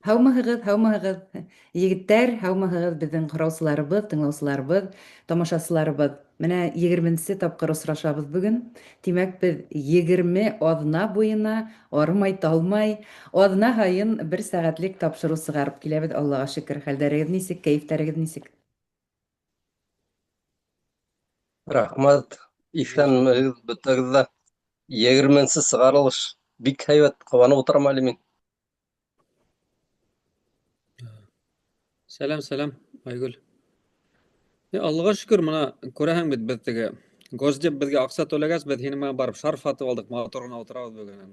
Һаумыһығыҙ, һаумыһығыҙ, егеттәр, һаумыһығыҙ, беҙҙең ҡараусыларыбыҙ, тыңлаусыларыбыҙ, тамашасыларыбыҙ. Менә 20-нсе тапҡыр осрашабыҙ бөгөн. Тимәк, беҙ 20 аҙна буйына арымай-талмай, аҙна һайын бер сәғәтлек тапшырыу сығарып киләбеҙ, Аллаға шөкөр. Хәлдәрегеҙ нисек, кәйефтәрегеҙ нисек? Рәхмәт, иҫәнмеһегеҙ бөтәгеҙ ҙә. 20-нсе сығарылыш бик һәйбәт, ҡыуанып ултырам әле мин. Сәләм, сәләм, Айгөл. Аллаға шөкөр, мына күрәһең бит, беҙ теге Госдеп беҙгә аҡса түләгәс, беҙ һинең менән барып шарф һатып алдыҡ, матур ғына ултырабыҙ бөгөн.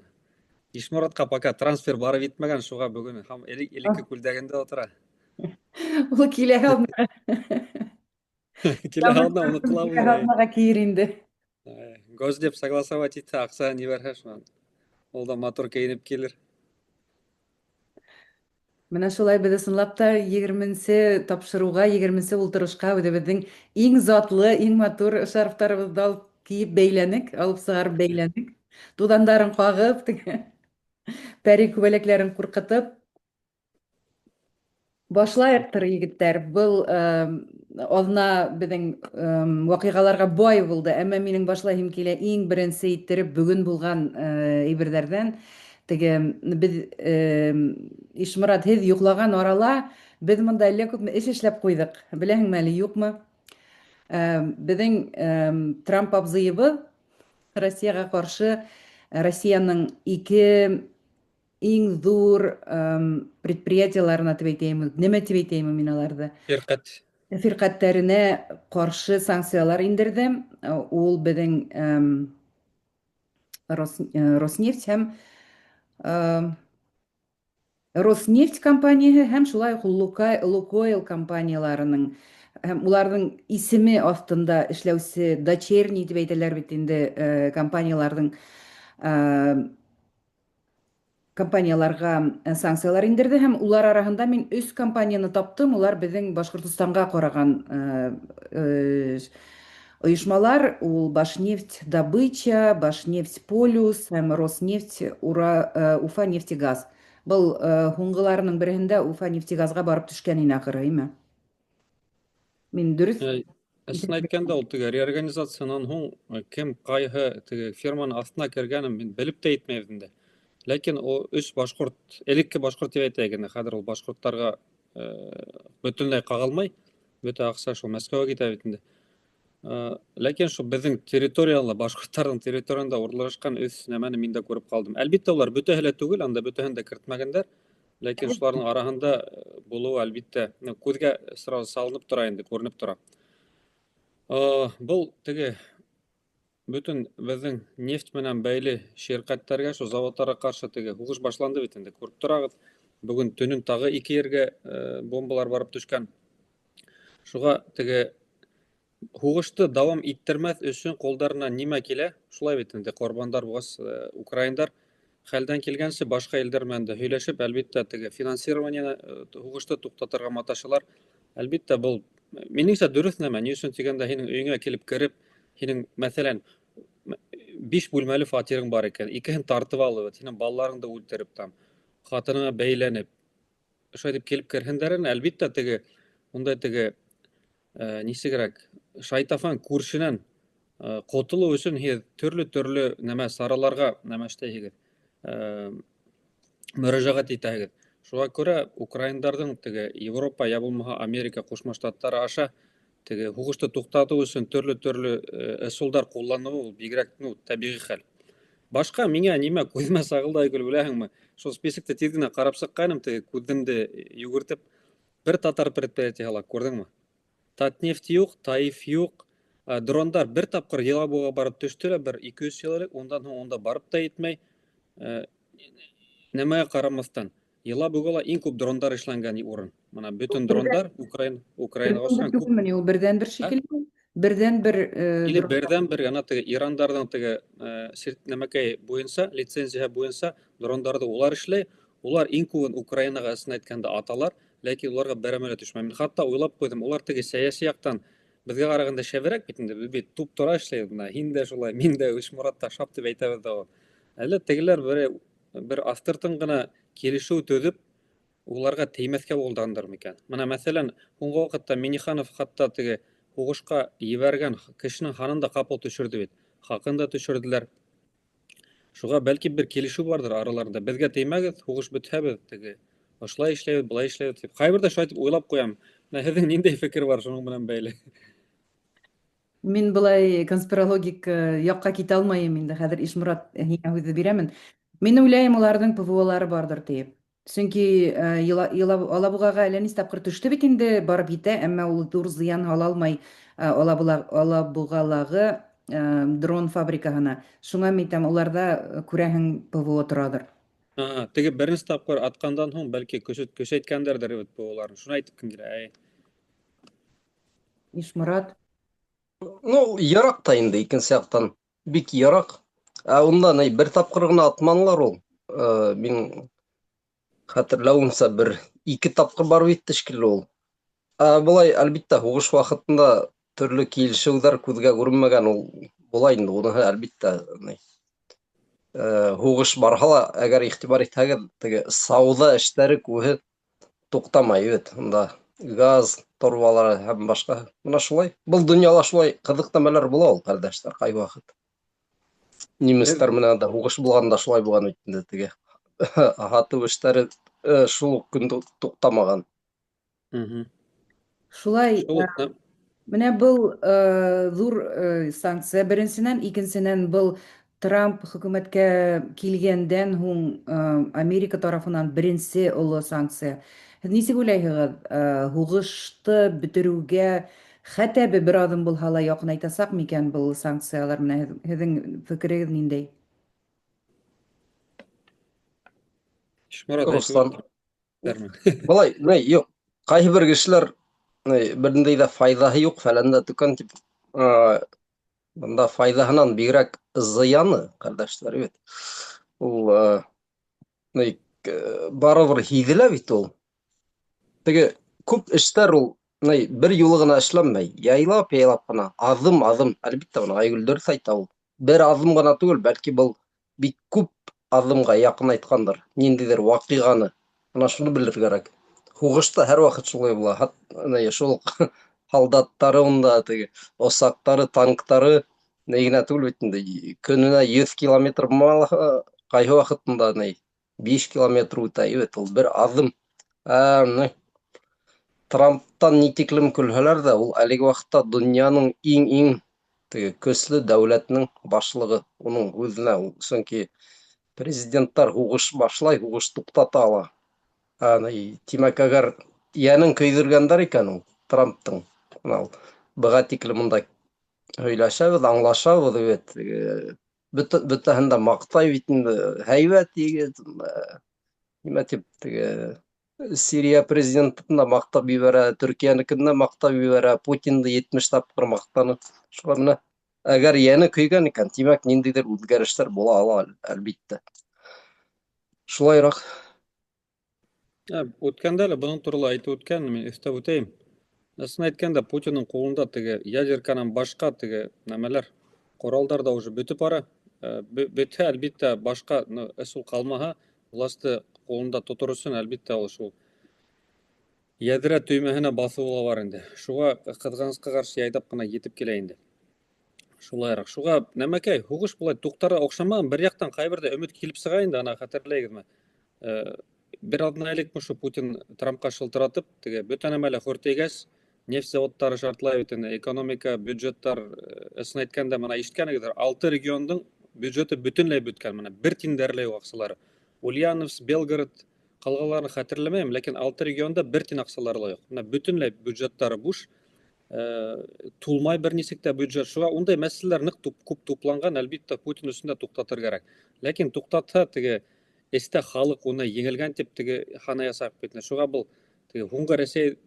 Ишморатҡа пока трансфер барып етмәгән, шуға бөгөн һәм элекке күлдәгендә ултыра. Ул киләһе аҙнаға. Киләһе аҙна уны ҡылабыҙ. Киләһе аҙнаға кейер инде. Госдеп согласовать итһә, аҡсаһын ебәрһә шунан. Ул да матур кейенеп килер. Менә шулай беҙ ысынлап та 20-нсе тапшырыуға, 20-нсе ултырышҡа үҙебеҙҙең иң затлы, иң матур шарфтарыбыҙҙы алып кейеп бәйләнек, алып сығарып бәйләнек. Туҙандарын ҡағып, теге пәри күбәләкләрен ҡурҡытып. Башлайыҡтыр, егеттәр. Был аҙна беҙҙең ваҡиғаларға бай булды. Әммә минең башлайһым килә иң беренсе иттереп бөгөн булған әйберҙәрҙән. Теге беҙ, Ишморат, һеҙ йоҡлаған арала беҙ монда әллә күпме эш эшләп ҡуйҙыҡ. Беләһеңме әле, юҡмы? Беҙҙең Трамп абзыйыбыҙ Россияға ҡаршы Россияның ике иң ҙур предприятиеларына тип әйтәйем, нимә тип әйтәйем мин аларҙы? Фирҡәт. Фирҡәттәренә ҡаршы санкциялар индерҙе. Ул беҙҙең Роснефть һәм Роснефть компанияһы һәм шулай уҡ Лукойл компанияларының һәм уларҙың исеме аҫтында эшләүсе дочерний тип әйтәләр бит инде компанияларҙың компанияларға санкциялар индерҙе һәм улар араһында мин өс компанияны таптым. Улар беҙҙең Башҡортостанға ҡараған ойошмалар. Ул Башнефть Добыча, Башнефть Полюс һәм Роснефть Ура, Уфа нефтегаз. Был һуңғыларының береһендә Уфа нефтегазға барып төшкән ине ахыры, име? Мин дөрөҫ? Ысын әйткәндә, ул теге реорганизациянан һуң кем ҡайһы теге фирманың аҫтына кергәнен мин белеп тә етмәйем инде. Ләкин ул өс башҡорт, элекке башҡорт тип әйтәйек инде, хәҙер ул башҡорттарға бөтөнләй ҡағылмай, бөтә аҡса шул Мәскәүгә китә бит инде. Ләкин шул беҙҙең территорияла, башҡорттарҙың территорияһында урынлашҡан өс нәмәне мин дә күреп ҡалдым. Әлбиттә, улар бөтәһе лә түгел, анда бөтәһен дә кертмәгәндәр. Ләкин шуларҙың араһында булыуы, әлбиттә, күҙгә сразу салынып тора инде, күренеп тора. Был теге бөтөн беҙҙең нефть менән бәйле ширҡәттәргә, шул заводтарға ҡаршы теге һуғыш башланды бит инде, күреп торағыҙ. Бөгөн төнөн тағы ике ергә бомбалар барып төшкән. Шуға теге һуғышты дауам иттермәҫ өсөн ҡулдарына нимә килә? Шулай бит инде, ҡорбандар булғас, украиндар хәлдән килгәнсе башҡа илдәр менән дә һөйләшеп, әлбиттә, теге финансированиены, һуғышты туҡтатырға маташалар. Әлбиттә, был минеңсә дөрөҫ нәмә. Ни өсөн тигәндә, һинең өйөңә килеп кереп, һинең, мәҫәлән, 5 бүлмәле фатирың бар икән, икеһен тартып алып, һинең балаларыңды үлтереп там, ҡатыныңа бәйләнеп, шулай итеп килеп керһендәр, әлбиттә, теге ундай теге нисегерәк шайтафан күршенән ҡотолоу өсөн һеҙ төрлө-төрлө нәмә сараларға нәмә эшләйһегеҙ, мөрәжәғәт итәһегеҙ. Шуға күрә украиндарҙың теге Европа йә булмаһа Америка Ҡушма Штаттары аша теге һуғышты туҡтатыу өсөн төрлө-төрлө ысулдар ҡулланыуы ул бигерәк, ну, тәбиғи хәл. Башҡа миңә нимә күҙемә сағылды, Айгөл, беләһеңме? Шул списокты тиҙ генә ҡарап сыҡҡайным, теге күҙемде йүгертеп, бер татар предприятиеһы ла күрҙеңме? Татнефть юҡ, Таиф юҡ, дрондар бер тапҡыр Елабуға барып төштө лә бер ике-өс йыл элек, ундан һуң унда барып та етмәй. Нәмәгә ҡарамаҫтан, Елабуға ла иң күп дрондар эшләнгән урын. Мына бөтөн дрондар Украинаға Берҙән-бер осҡан күп. түгелме ни ул? Берҙән-бер шикелле. Берҙән-бер, Или дрон. берҙән-бер, ана теге ирандарҙың теге, нәмәкәй буйынса, лицензия буйынса дрондарҙы улар эшләй. Улар иң күбен Украинаға ысын әйткәндә аталар, ләкин уларға берәмә лә төшмәй. Мин хатта уйлап ҡуйҙым, улар теге сәйәси яҡтан беҙгә ҡарағанда шәберәк бит инде, беҙ бит туп тура эшләйбеҙ бына. Һин дә шулай, мин дә, Ишморат та шап тип әйтәбеҙ ҙә ул. Әллә тегеләр бер аҫтыртын ғына килешеү төҙөп, Уларға теймәҫкә булғандар микән? Мына, мәҫәлән, һуңғы ваҡытта Минниханов хатта теге һуғышҡа ебәргән кешенең һанын да ҡапыл төшөрҙө бит. Хаҡын да төшөрҙөләр. Шуға бәлки бер килешеү барҙыр араларында. Беҙгә теймәгеҙ, һуғыш бөтһә беҙ теге ошолай эшләйбеҙ, былай эшләйбеҙ тип. Ҡайберҙә шулай итеп уйлап ҡуям. Менә һеҙҙең ниндәй фекер бар шуның менән бәйле? Мин былай конспирологик якка китә алмайым инде. Хәҙер Ишморат һиңә һүҙҙе бирәмен. Мин уйлайым, уларҙың ПВОлары барҙыр тиеп. Сөнки Алабуғаға әллә нисә тапҡыр төштө бит инде, барып етә, әммә ул ҙур зыян һала алмай Алабуғалағы дрон фабрикаһына. Шуңа мин әйтәм, уларда күрәһең ПВО тораҙыр. Теге беренсе тапҡыр атҡандан һуң бәлки көсәйткәндәрҙер бит ПВОларын. Шуны әйтеп кем килә. Әй. Ишморат. Ну, ерак та инде икенсе яҡтан. Бик ерак. Ә унда ни бер тапҡыр ғына атманылар ул. Мин хәтерләүемсә бер ике тапҡыр барып етте шикелле ул. Ә былай, әлбиттә, һуғыш ваҡытында төрлө килешеүҙәр күҙгә күренмәгән ул була инде, уныһы әлбиттә, ни. Һуғыш барһа ла, әгәр иғтибар итһәгеҙ, теге сауҙа эштәре күбеһе туҡтамай бит. Унда газ торбалары һәм башҡа. Бына шулай. Был донъяла шулай ҡыҙыҡ нәмәләр була ул, ҡәрҙәштәр, ҡай ваҡыт. Немецтар менән дә һуғыш булғанда шулай булған бит инде теге. Һатыу эштәре шул уҡ көн туҡтамаған. Шулай, менә был ҙур санкция беренсенән, икенсенән был Трамп хөкүмәткә килгәндән һуң Америка тарафынан беренсе оло санкция. Һеҙ нисек уйлайһығыҙ, һуғышты бөтөрөүгә хәтә бер аҙым булһа ла яҡынайтасаҡ микән был санкциялар? Менә һеҙҙең фекерегеҙ ниндәй? Ишморат, Руслан. Былай, ни, юҡ, ҡайһы бер кешеләр ни, берниндәй ҙә файҙаһы юҡ, фәлән дә төкән тип, бында файҙаһынан бигерәк зыяны, ҡәрҙәштәр, бит. Ул, ни, барыбер һиҙелә бит ул. Теге күп эштәр ул, ни, бер юлы ғына эшләнмәй, яйлап-яйлап ҡына, аҙым-аҙым, әлбиттә, бына Айгөл дөрөҫ әйтә ул. Бер аҙым ғына түгел, бәлки был бик күп аҙымға яҡынайтҡандыр, ниндәйҙер ваҡиғаны. Бына шуны белергә кәрәк. Һуғышта һәр ваҡыт шулай була. Ни, шул уҡ һалдаттары унда, теге осаҡтары, танктары, ни генә түгел бит инде. Көнөнә 100 километр булмаһа, ҡайһы ваҡытында ни 5 километр үтә бит ул бер аҙым. Ни, Трамптан ни тиклем көлһәләр ҙә, ул әлеге ваҡытта донъяның иң-иң теге көслө дәүләтенең башлығы, уның үҙенә ул, сөнки президенттар һуғыш башлай, һуғыш туҡтата ала. Ни, тимәк, әгәр йәнен көйҙөргәндәр икән ул Трамптың, бына ул быға тиклем унда һөйләшәбеҙ, аңлашабыҙ бит, бөтәһен дә маҡтай бит инде, һәйбәт егет, нимә тип, теге Сирия президентын да маҡтап ебәрә, Төркиәнекен дә маҡтап ебәрә, Путинды 70 тапҡыр маҡтаны. Шуға менә әгәр йәне көйгән икән, тимәк, ниндәйҙер үҙгәрештәр була ала, әлбиттә. Шулайыраҡ. Үткәндә лә бының турала әйтеп үткән, мин өҫтәп үтәйем. Ысын әйткәндә, Путиндың ҡулында теге ядерканан башҡа теге нәмәләр, ҡоралдар ҙа уже бөтөп бара. Бөтһә, әлбиттә, башҡа, ну, ысул ҡалмаһа, власты ҡулында тотор өсөн, әлбиттә, ул шул яҙра төймәһенә баҫыуы ла бар инде. Шуға ҡыҙғанысҡа ҡаршы яйҙап ҡына етеп килә инде. Шулайыраҡ. Шуға нәмәкәй, һуғыш былай туҡтарға оҡшамаған, бер яҡтан ҡайберҙә өмөт килеп сыға инде, ана хәтерләйһегеҙме? Бер аҙна элек ошо Путин Трампҡа шылтыратып, теге бөтә нәмә лә хөртәйгәс, нефть заводтары шартлай бит инде, экономика, бюджеттар, ысын әйткәндә, мына ишеткәнегеҙҙер, 6 региондың бюджеты бөтөнләй бөткән, мына бер тин дә юҡ аҡсалары. Ульяновск, Белгород, ҡалғаларын хәтерләмәйем, ләкин 6 регионда бер тин аҡсалары ла юҡ. Мына бөтөнләй бюджеттары буш, тулмай бер нисек тә бюджет. Шуға ундай мәсьәләләр ныҡ күп тупланған, әлбиттә, Путин өсөн дә туҡтатыр кәрәк. Ләкин туҡтатһа, теге эстә халыҡ уны еңелгән тип теге хана ясап бит. Шуға был теге һуңғы Рәсәй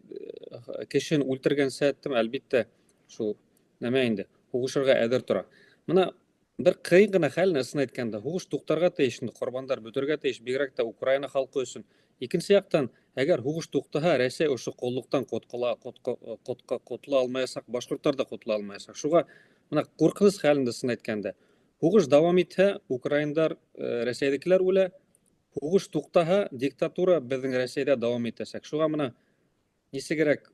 кешен үлтергән сәттем, әлбиттә, шул нәмә инде, һуғышырға әҙер тора. Мына бер ҡыйын ғына хәл, ысын әйткәндә, һуғыш туҡтарға тейеш инде, ҡорбандар бөтөргә тейеш, бигерәк тә Украина халҡы өсөн. Икенсе яҡтан, әгәр һуғыш туҡтаһа, Рәсәй ошо ҡоллоҡтан ҡотола алмаясаҡ, башҡорттар ҙа ҡотола алмаясаҡ. Шуға мына ҡурҡыныс хәл инде, ысын әйткәндә. Һуғыш дауам итһә, украиндар, рәсәйҙекеләр үлә. Һуғыш туҡтаһа, диктатура беҙҙең Рәсәйҙә дауам итәсәк. Шуға мына нисегерәк,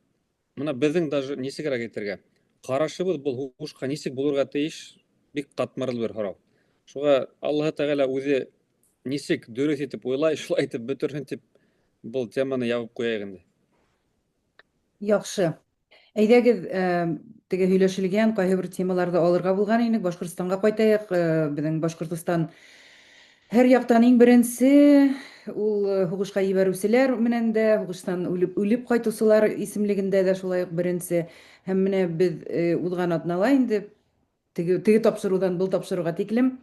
мына беҙҙең даже нисегерәк әйтергә, ҡарашыбыҙ был һуғышҡа нисек булырға тейеш, бик ҡатмарлы бер һорау. Шуға Аллаһы Тәғәлә үҙе нисек дөрөҫ итеп уйлай, шулай итеп бөтөрһөн тип был теманы ябып ҡуяйыҡ инде. Яҡшы. Әйҙәгеҙ, теге һөйләшелгән ҡайһы бер темаларҙы алырға булған инек. Башҡортостанға ҡайтайыҡ. Беҙҙең Башҡортостан һәр яҡтан иң беренсе ул һуғышҡа ебәреүселәр менән дә, һуғыштан үлеп, үлеп ҡайтыусылар исемлегендә дә шулай уҡ беренсе. Һәм менә беҙ уҙған атнала инде теге, теге тапшырыуҙан был тапшырыуға тиклем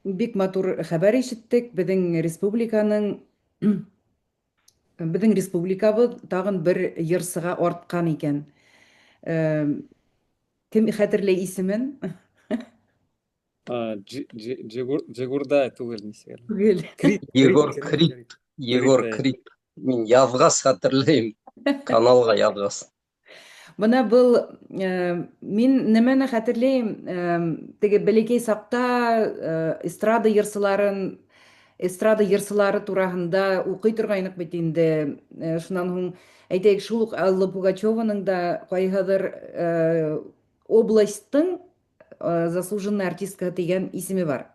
бик матур хәбәр ишеттек. Беҙҙең республиканың Беҙҙең республикабыҙ тағын бер йырсыға артҡан икән. Кем хәтерләй исемен? Джигурда түгел нисек әле. Түгел. Крит, Егор Крид. Егор Крид. Мин яҙғас хәтерләйем. Каналға яҙғас. Бына был э, мин нәмәне хәтерләйем, э, теге бәләкәй саҡта э, эстрада йырсыларын эстрада йырсылары тураһында уҡый торғайныҡ бит инде. Шунан һуң әйтәйек, шул уҡ Алла Пугачеваның да ҡайһыҙыр областың заслуженная артистка тигән исеме бар.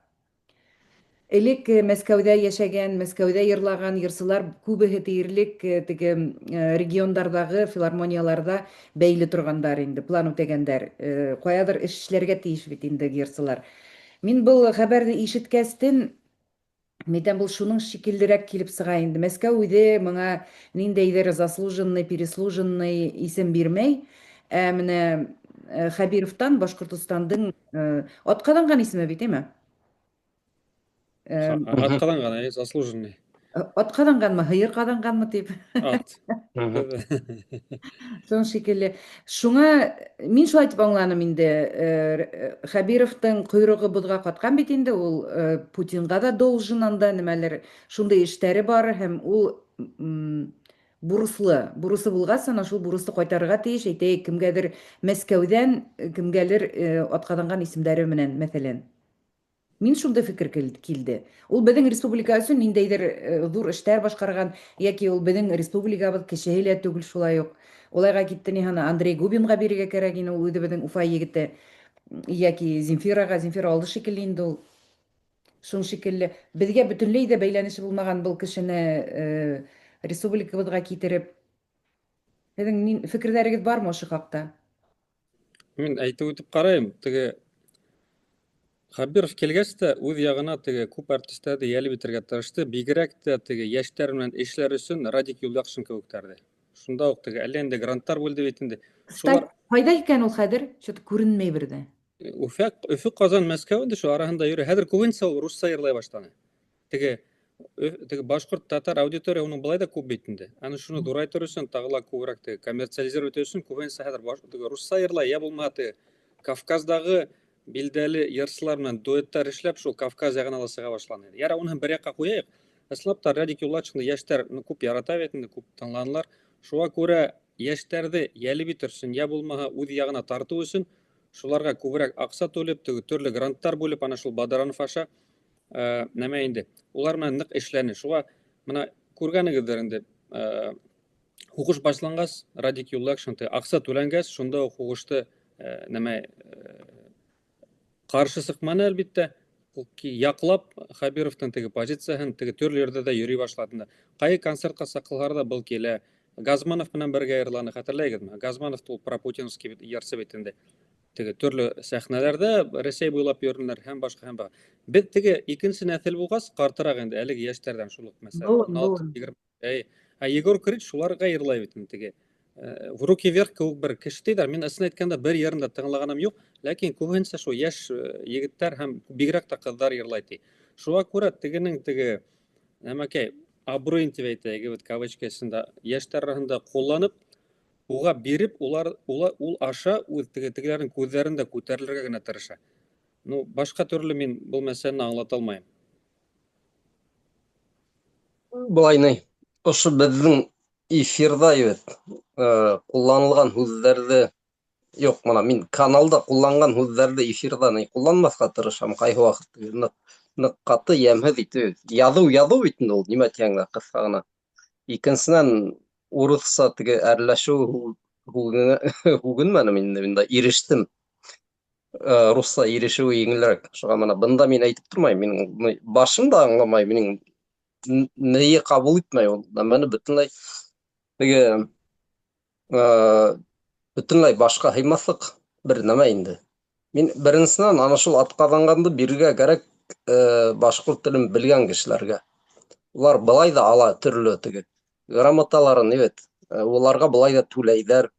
Элек Мәскәүҙә йәшәгән, Мәскәүҙә йырлаган йырсылар күбеһе тиерлек теге региондарҙағы филармонияларҙа бәйле торғандар инде, план үтәгәндәр. Ҡаяҙыр эш эшләргә тейеш бит инде йырсылар. Мин был хәбәрҙе ишеткәстен, Мәйтәм, был шуның шикеллерәк килеп сыға инде. Мәскәү үҙе моңа ниндәйҙер заслуженный, переслуженный исем бирмәй. Ә менә Хәбировтан Башҡортостандың атҡаҙанған исеме бит, әйме? Атҡаҙанған, әйе, заслуженный. Атҡаҙанғанмы, һыйыр ҡаҙанғанмы тип. Ат. Шуның шикелле. Шуңа мин шулай дип аңланым инде. Хәбировтың койрыгы бозга каткан бит инде, ул Путинга да должен анда нимәлер, шундый эшләре бар һәм ул бурыслы. Бурысы булгач, ана шул бурысты кайтарырга тиеш, әйтәйек, кемгәдер Мәскәүдән, кемгәлер атказанган исемдәре менән, мәсәлән. Мин шундый фикер килде. Ул беҙҙең республика өсөн ниндәйҙер ҙур эштәр башҡарған, йәки ул беҙҙең республикабыҙ кешеһе лә түгел шулай уҡ. Улайға китте ни һана Андрей Губинға бирергә кәрәк ине, ул үҙебеҙҙең Уфа егете, йәки Земфираға, Земфира алды шикелле инде ул. Шуның шикелле беҙгә бөтөнләй ҙә бәйләнеше булмаған был кешене республикабыҙға китереп. Һеҙҙең фекерҙәрегеҙ бармы ошо хаҡта? Мин әйтеп үтеп ҡарайым, теге Хәбиров килгәс тә үҙ яғына теге күп артистәрҙе йәлеп итергә тырышты, бигерәк тә теге йәштәр менән эшләр өсөн Радик Юлъяҡшин кеүектәрҙе. Шунда уҡ теге әллә инде гранттар бүлде бит инде. Шулар ҡайҙа икән ул хәҙер? Что-то күренмәй бер ҙә. Өфө, Өфө, Ҡазан, Мәскәү инде шул араһында йөрөй. Хәҙер күбенсә ул русса йырлай башланы. Теге теге башҡорт татар аудитория уның былай да күп бит инде. Аны шуны ҙурайтыр өсөн тағы ла күберәк теге коммерциализировать өсөн күбенсә хәҙер теге русса йырлай, йә булмаһа теге Кавказдағы билдәле йырсылар менән дуэттар эшләп, шул Кавказ яғына ла сыға башланы. Яра, уныһын бер яҡҡа ҡуяйыҡ. Ысынлап та Радик Юллатшинды йәштәр ну, күп ярата бит инде, күп тыңланылар. Шуға күрә йәштәрҙе йәлеп итер өсөн, йә булмаһа үҙ яғына тартыу өсөн шуларға күберәк аҡса түләп, теге төрлө гранттар бүлеп, ана шул Бадранов аша нәмә инде. Улар менән ныҡ эшләне. Шуға мына күргәнегеҙҙер инде, һуғыш башланғас, Радик Юллакшин аҡса түләнгәс, шунда уҡ һуғышты нәмә ҡаршы сыҡманы әлбиттә, яҡлап Хәбировтың теге позицияһын теге төрлө ерҙә ҙә йөрөй башланы. Ҡайһы концертҡа саҡырһалар ҙа был килә. Газманов менән бергә йырланы, хәтерләйһегеҙме? Газманов ул пропутинский йырсы бит инде. Теге төрлө сәхнәләрҙә Рәсәй буйлап йөрөнөләр һәм башҡа һәм башҡа. Беҙ теге икенсе нәҫел булғас, ҡартыраҡ инде әлеге йәштәрҙән шул уҡ мәсәлән, 16, 20. Ә Егор Крид шуларға йырлай бит инде теге. В руки вверх кеүек бер кеше тиҙәр. Мин ысын әйткәндә бер йырын да тыңлағаным юҡ, ләкин күбеһенсә шул йәш егеттәр һәм бигерәк тә ҡыҙҙар йырлай ти. Шуға күрә тегенең теге нәмәкәй абруйын тип әйтәйек, бит кавычка эсендә йәштәр араһында ҡулланып, уға биреп, улар, ула, ул аша үҙ теге тегеләрҙең күҙҙәрен дә күтәрелергә генә тырыша. Ну, башҡа төрлө мин был мәсьәләне аңлата алмайым. Былай ни, ошо беҙҙең эфирҙа бит ҡулланылған һүҙҙәрҙе юҡ, мына мин каналда ҡулланған һүҙҙәрҙе эфирҙа ни ҡулланмаҫҡа тырышам, ҡайһы ваҡыт ныҡ Ныҡ ҡаты, йәмһеҙ итеп. Яҙыу яҙыу бит инде ул, нимә тиһәң дә, ҡыҫҡа ғына. Икенсенән, урыҫса теге әрләшеү һүгенмәнем инде, мин дә ирештем. Русса ирешеүе еңелерәк. Шуға мына бында мин әйтеп тормайым, минең башым да аңламай, минең мейе ҡабул итмәй ул нәмәне бөтөнләй. Теге бөтөнләй башҡа һыймаҫлыҡ бер нәмә инде. Мин беренсенән ана шул атҡаҙанғанды бирергә кәрәк башҡорт телен белгән кешеләргә. Улар былай ҙа ала төрлө теге грамоталарын, бит. Уларға былай ҙа түләйҙәр.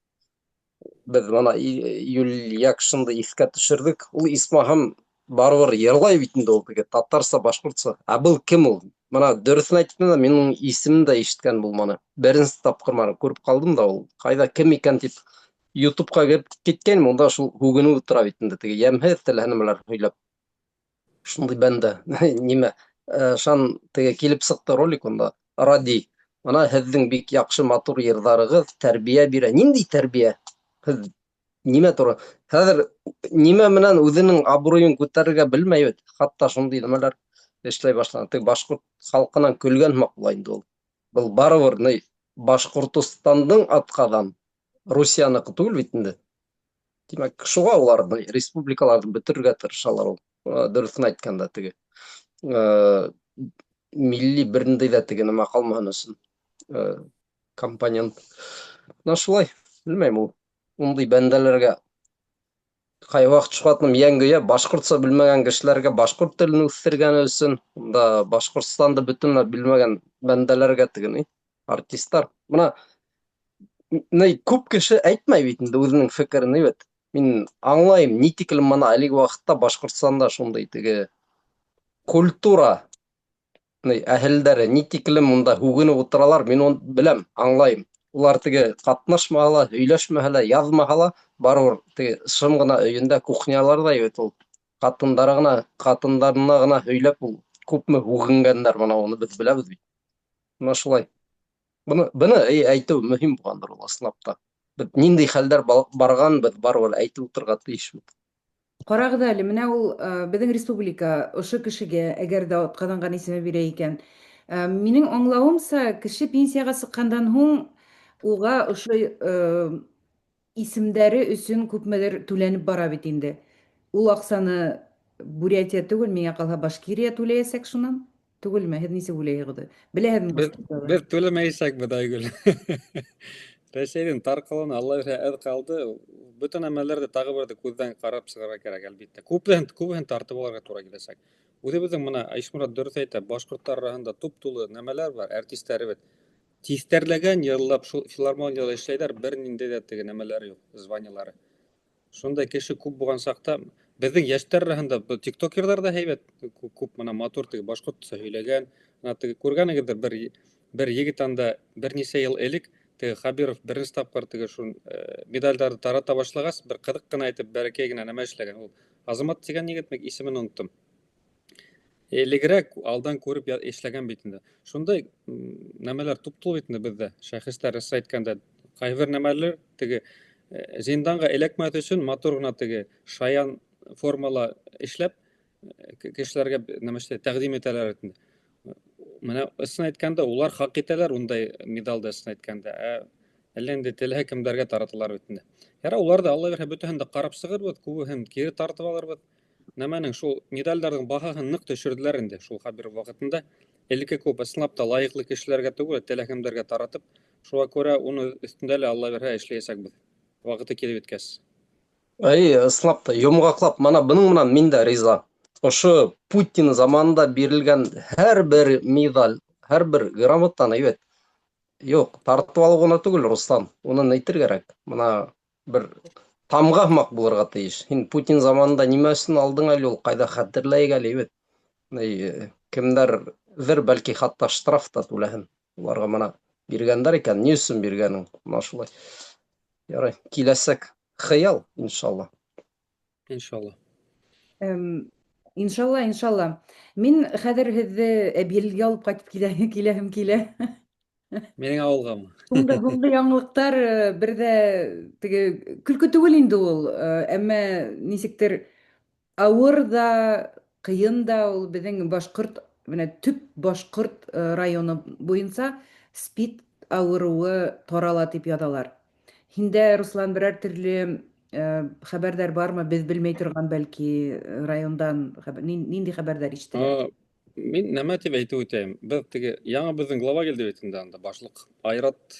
Беҙ бына Юльякшинды иҫкә төшөрҙөк. Ул исмаһам барыбер йырлай бит инде ул теге татарса, башҡортса. Ә был кем ул? Бына дөрөҫөн әйткәндә, мин уның исемен дә ишеткән булманы. Беренсе тапҡыр мана күреп ҡалдым да ул ҡайҙа кем икән тип Ютубҡа кереп киткәйнем, унда шул һүгенеү тора бит инде теге йәмһеҙ теләһә нәмәләр һөйләп. Шундай бәндә. Нимә? Шан теге килеп сыҡты ролик унда. Ради. Бына һеҙҙең бик яҡшы матур йырҙарығыҙ тәрбиә бирә. Ниндәй тәрбиә? Һеҙ нимә тура? Хәҙер нимә менән үҙенең абруйын күтәрергә белмәй бит. Хатта шундай нәмәләр эшләй башланы. Теге башҡорт халҡынан көлгән һымаҡ була инде ул. Был барыбер ни Башҡортостандың атҡаҙан, Русияныҡы түгел бит инде. Тимәк, шуға улар республикаларҙы бөтөрөргә тырышалар ул. Дөрөҫөн әйткәндә теге. Милли берниндәй ҙә теге нәмә ҡалмаһын өсөн компонент. Менә шулай, белмәйем ул. Ундай бәндәләргә ҡайваҡыт шуғатным йән көйә башҡортса белмәгән кешеләргә башҡорт телен үҫтергәне өсөн, унда Башҡортостанды бөтөнләй белмәгән бәндәләргә теге ни, артистар. Бына ни күп кеше әйтмәй бит инде үҙенең фекерен бит. Мин аңлайым, ни тиклем мына әлеге ваҡытта Башҡортостанда шундай теге культура ни әһелдәре ни тиклем унда һүгенеп ултыралар, мин уны беләм, аңлайым. Улар теге ҡатнашмаһа ла, һөйләшмәһә лә, яҙмаһа ла, барыбер теге шым ғына өйөндә кухняларҙа бит ул ҡатындары ғына, ҡатындарына ғына һөйләп ул күпме һүгенгәндәр, мына уны беҙ беләбеҙ бит. Мына шулай. Быны, быны әйтеү мөһим булғандыр ул ысынлап та. Беҙ ниндәй хәлдәр барған, беҙ барыбер әйтеп ултырырға тейешбеҙ. Ҡарағыҙ әле, менә ул беҙҙең республика ошо кешегә, әгәр ҙә атҡаҙанған исеме бирә икән, минең аңлауымса, кеше пенсияға сыҡҡандан һуң уға ошо исемдәре өсөн күпмедер түләнеп бара бит инде. Ул аҡсаны Бурятия түгел, миңә ҡалһа Башкирия түләйәсәк шунан. Түгелме? Һеҙ нисек уйлайһығыҙ? Беләһеҙме Беҙ, беҙ түләмәйәсәкбеҙ, Айгөл. Рәсәйҙең тарҡалыуына Алла бирһә әҙ ҡалды. Бөтә нәмәләрҙе тағы берҙе күҙҙән ҡарап сығырға кәрәк, әлбиттә. Күпһен, күбеһен тартып алырға тура киләсәк. Үҙебеҙҙең мына Ишморат дөрөҫ әйтә, башҡорттар араһында туп-тулы нәмәләр бар, артистәре бит. Тиҫтәрләгән йыллап шул филармонияла эшләйҙәр, бер ниндәй ҙә теге нәмәләре юҡ, званиелары. Шундай кеше күп булған саҡта беҙҙең йәштәр араһында тиктокерҙар ҙа һәйбәт күп мына матур теге башҡортса һөйләгән. Мына теге күргәнегеҙҙер бер бер егет анда бер нисә йыл элек теге Хабиров беренсе тапҡыр теге шул медальдарҙы тарата башлағас, бер ҡыҙыҡ ҡына итеп бәләкәй генә нәмә эшләгән. Ул Азамат тигән егетме, исемен оноттом. Элегерәк алдан күреп эшләгән бит инде. Шундай нәмәләр туп-тулы бит инде беҙҙә. Шәхестәр рәс әйткәндә, ҡайһы бер нәмәләр теге зинданға эләкмәҫ өсөн матур ғына теге шаян формала эшләп кешеләргә нәмә тәҡдим итәләр инде. Менә ысын әйткәндә, улар хаҡ итәләр ундай медалды ысын әйткәндә. Ә әллә инде теләһә кемдәргә тараталар бит инде. Ярай, улар ҙа Алла бирһә бөтәһен дә ҡарап сығырбыҙ, күбеһен кире тартып алырбыҙ. Нәмәнең шул медальдарҙың баһаһын ныҡ төшөрҙөләр инде шул Хабиров ваҡытында. Элекке күп ысынлап та лайыҡлы кешеләргә түгел, теләһә кемдәргә таратып, шуға күрә уны өҫтөндә лә Алла бирһә эшләйәсәкбеҙ. Ваҡыты килеп еткәс. Әй, ысынлап та, йомғаҡлап, мына бының менән мин дә риза. Ошо Путин заманында бирелгән һәр бер медаль, һәр бер грамотаны әйбәт. Юҡ, тартып алыу ғына түгел, Руслан, уны әйтер кәрәк. Мына бер тамға һымаҡ булырға тейеш. Һин Путин заманында нимә өсөн алдың әле ул, ҡайҙа хәтерләйек әле бит. Кемдәрҙер бәлки хатта штраф та түләһен. Уларға мына биргәндәр икән, ни өсөн биргәнең? Мына шулай. Ярай, киләсәк хыял, иншалла. Иншалла. Иншалла, иншалла. Мин хәҙер һеҙҙе Әбйәлилгә алып ҡайтып килә, киләһем килә. Минең ауылғамы? Һуңғы һуңғы яңылыҡтар бер ҙә теге көлкө түгел инде ул, әммә нисектер ауыр ҙа, Кыен да ул безнең башкорт, менә төп башкорт районы буенча СПИД авыруы тарала дип язалар. Һиндә, Руслан, берәр төрле хәбәрдәр бармы? Без белмәй торган, бәлки, райондан нинди хәбәрдәр ишетелә? Мин нәмә дип әйтеп үтәйем. Без теге яңа безнең глава килде бит инде анда, башлык Айрат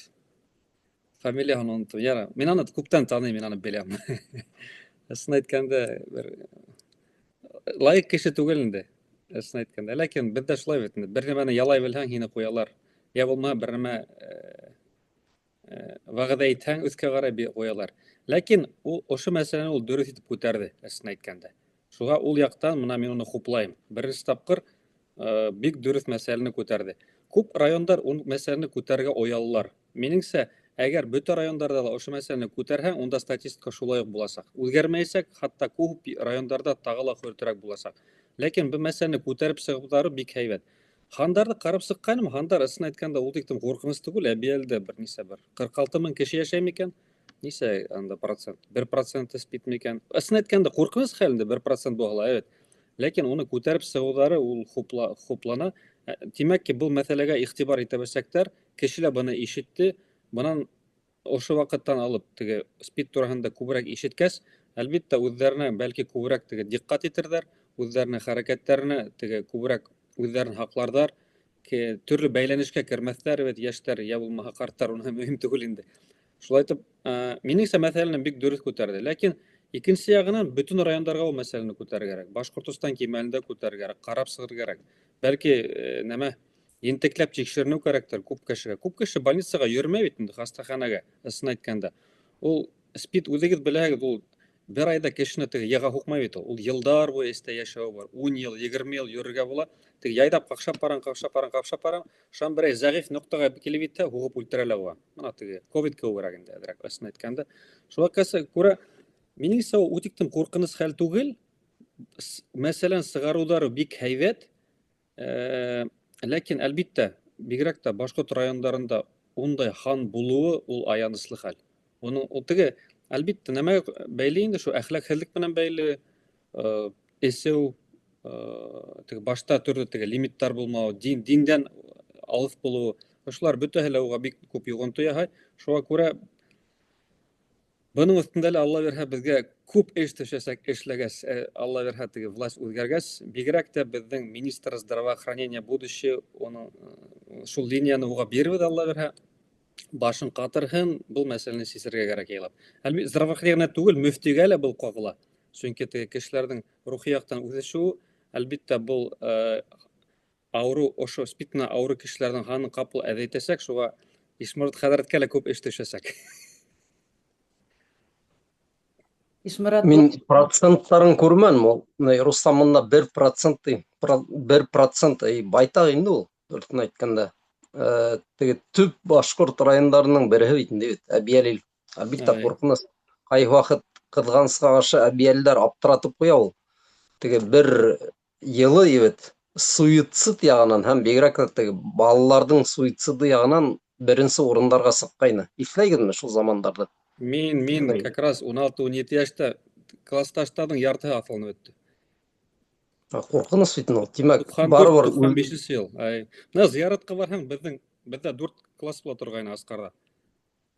фамилияһын оныттым. Яра, мин аны күптән таныйм, мин аны беләм. Ысын әйткәндә, бер лаек кеше түгел инде. Ысын әйткәндә. Ләкин бездә шулай бит инде. Бер нәмәне ялай белһәң, һине куялар. Я булмаһа бер нәмә вәгъдә итһәң, өскә карай куялар. Ләкин ул ошо мәсьәләне ул дөрес итеп күтәрде, ысын әйткәндә. Шуга ул яктан менә мин уны хуплайым. Беренче тапкыр бик дөрес мәсьәләне күтәрде. Күп райондар ул мәсьәләне күтәрергә оялалар. Минеңсә, әгәр бөтә райондарда да ошо мәсьәләне күтәрһәң, унда статистика шулай ук булачак. Үзгәрмәячәк, хатта күп райондарда тагы ла хөртерәк булачак. Ләкин бу мәсьәләне күтәреп чыгулары бик һәйбәт. Хандарны карап чыкканым, хандар ысын әйткәндә ул тиктем куркыныч түгел, Әбиәлдә бер нисә бер 46 мең кеше яшәй микән? Нисә анда процент? 1 процент СПИД микән? Ысын әйткәндә куркыныч хәл инде 1 процент була, әйбәт. Ләкин уны күтәреп чыгулары ул хупла, хуплана. Димәк ки, был мәсьәләгә игътибар итә белсәктәр, кешеләр быны ишетте. Бынан ошо вакыттан алып теге СПИД тураһында күбрәк ишеткәс, әлбиттә, үзләренә бәлки күбрәк теге дикъкать итерҙәр, үзләренең хәрәкәттәренә теге күбрәк үзләрен һаҡларҙар, төрлө бәйләнешкә кермәҫтәр бит йәштәр, йә булмаһа ҡарттар, уныһы мөһим түгел инде. Шулай итеп, минеңсә мәсьәләне бик дөрөҫ күтәрҙе. Ләкин икенсе яғынан бөтөн райондарға ул мәсьәләне күтәрергә кәрәк. Башҡортостан кимәлендә күтәрергә кәрәк, ҡарап сығырға кәрәк. Бәлки, нәмә, ентекләп тикшеренеү кәрәктер күп кешегә. Күп кеше больницаға йөрөмәй бит инде, хастаханәгә, ысын әйткәндә. Ул СПИД үҙегеҙ беләһегеҙ, ул бер айҙа кешене теге йыға һуҡмай бит ул. Ул йылдар буйы эстә йәшәүе бар. 10 йыл, 20 йыл йөрөргә була. Теге яйҙап ҡаҡшап бараң, ҡаҡшап бараң, ҡаҡшап бараң, шунан берәй зәғиф ноҡтаға килеп етһә, һуғып үлтерә лә уға. Мына теге ковид кеүегерәк инде, әҙерәк, ысын әйткәндә. Шуға күрә, минеңсә, ул үтиктем ҡурҡыныс хәл түгел. Мәсәлән, сығарыуҙары бик һәйбәт. Ләкин, әлбиттә, бигерәк тә башҡорт райондарында ундай һан булыуы ул аяныслы хәл. Уның ул теге, әлбиттә, нәмәгә бәйле инде, шул әхлаҡһыҙлыҡ менән бәйле, эсеү, теге башта төрлө теге лимиттар булмау, диндән алыҫ булыуы, ошолар бөтәһе лә уға бик күп йоғонто яһай. Шуға күрә бының өҫтөндә лә Алла бирһә беҙгә күп эш төшәсәк, эшләгәс, Алла бирһә теге власть үҙгәргәс, бигерәк тә беҙҙең министр здравоохранения будущее, уның, шул линияны уға бирбеҙ, Алла бирһә, башын ҡатырһын, был мәсьәләне сисергә кәрәк яйлап. Әлбиттә, здравоохранение түгел, мөфтигә лә был ҡағыла. Сөнки теге кешеләрҙең рухи яҡтан үҫешеүе, әлбиттә, был ауырыу, ошо СПИД менән ауырыу кешеләрҙең һанын ҡапыл әҙәйтәсәк, шуға Ишморат хәҙрәткә лә күп эш төшәсәк. Ишморат, Мин проценттарын күрмәнем, ул, Руслан мында 1% ти, 1%, эй, байтаҡ инде ул, дөрөҫөн әйткәндә. Теге төп башҡорт райондарының береһе бит инде бит, Әбйәлил. Әлбиттә, ҡурҡыныс. Ҡайһы ваҡыт ҡыҙғанысҡа ҡаршы Әбйәлилдәр аптыратып ҡуя ул. Теге бер йылы бит суицид яғынан һәм бигерәк тә теге балаларҙың суициды яғынан беренсе урындарға сыҡҡайны. Иҫләйһегеҙме шул замандарҙы? Мин как раз ун алты, ун ете йәштә классташтарҙың яртыһы аҫылынып бөттө. Ҡурҡыныс бит инде ул. Тимәк, Туҡһан барыбер дүрт, туҡһан бишенсе йыл. Ай. Бына зыяратҡа барһаң, беҙҙә 4 класс була торғайны Асҡарҙа.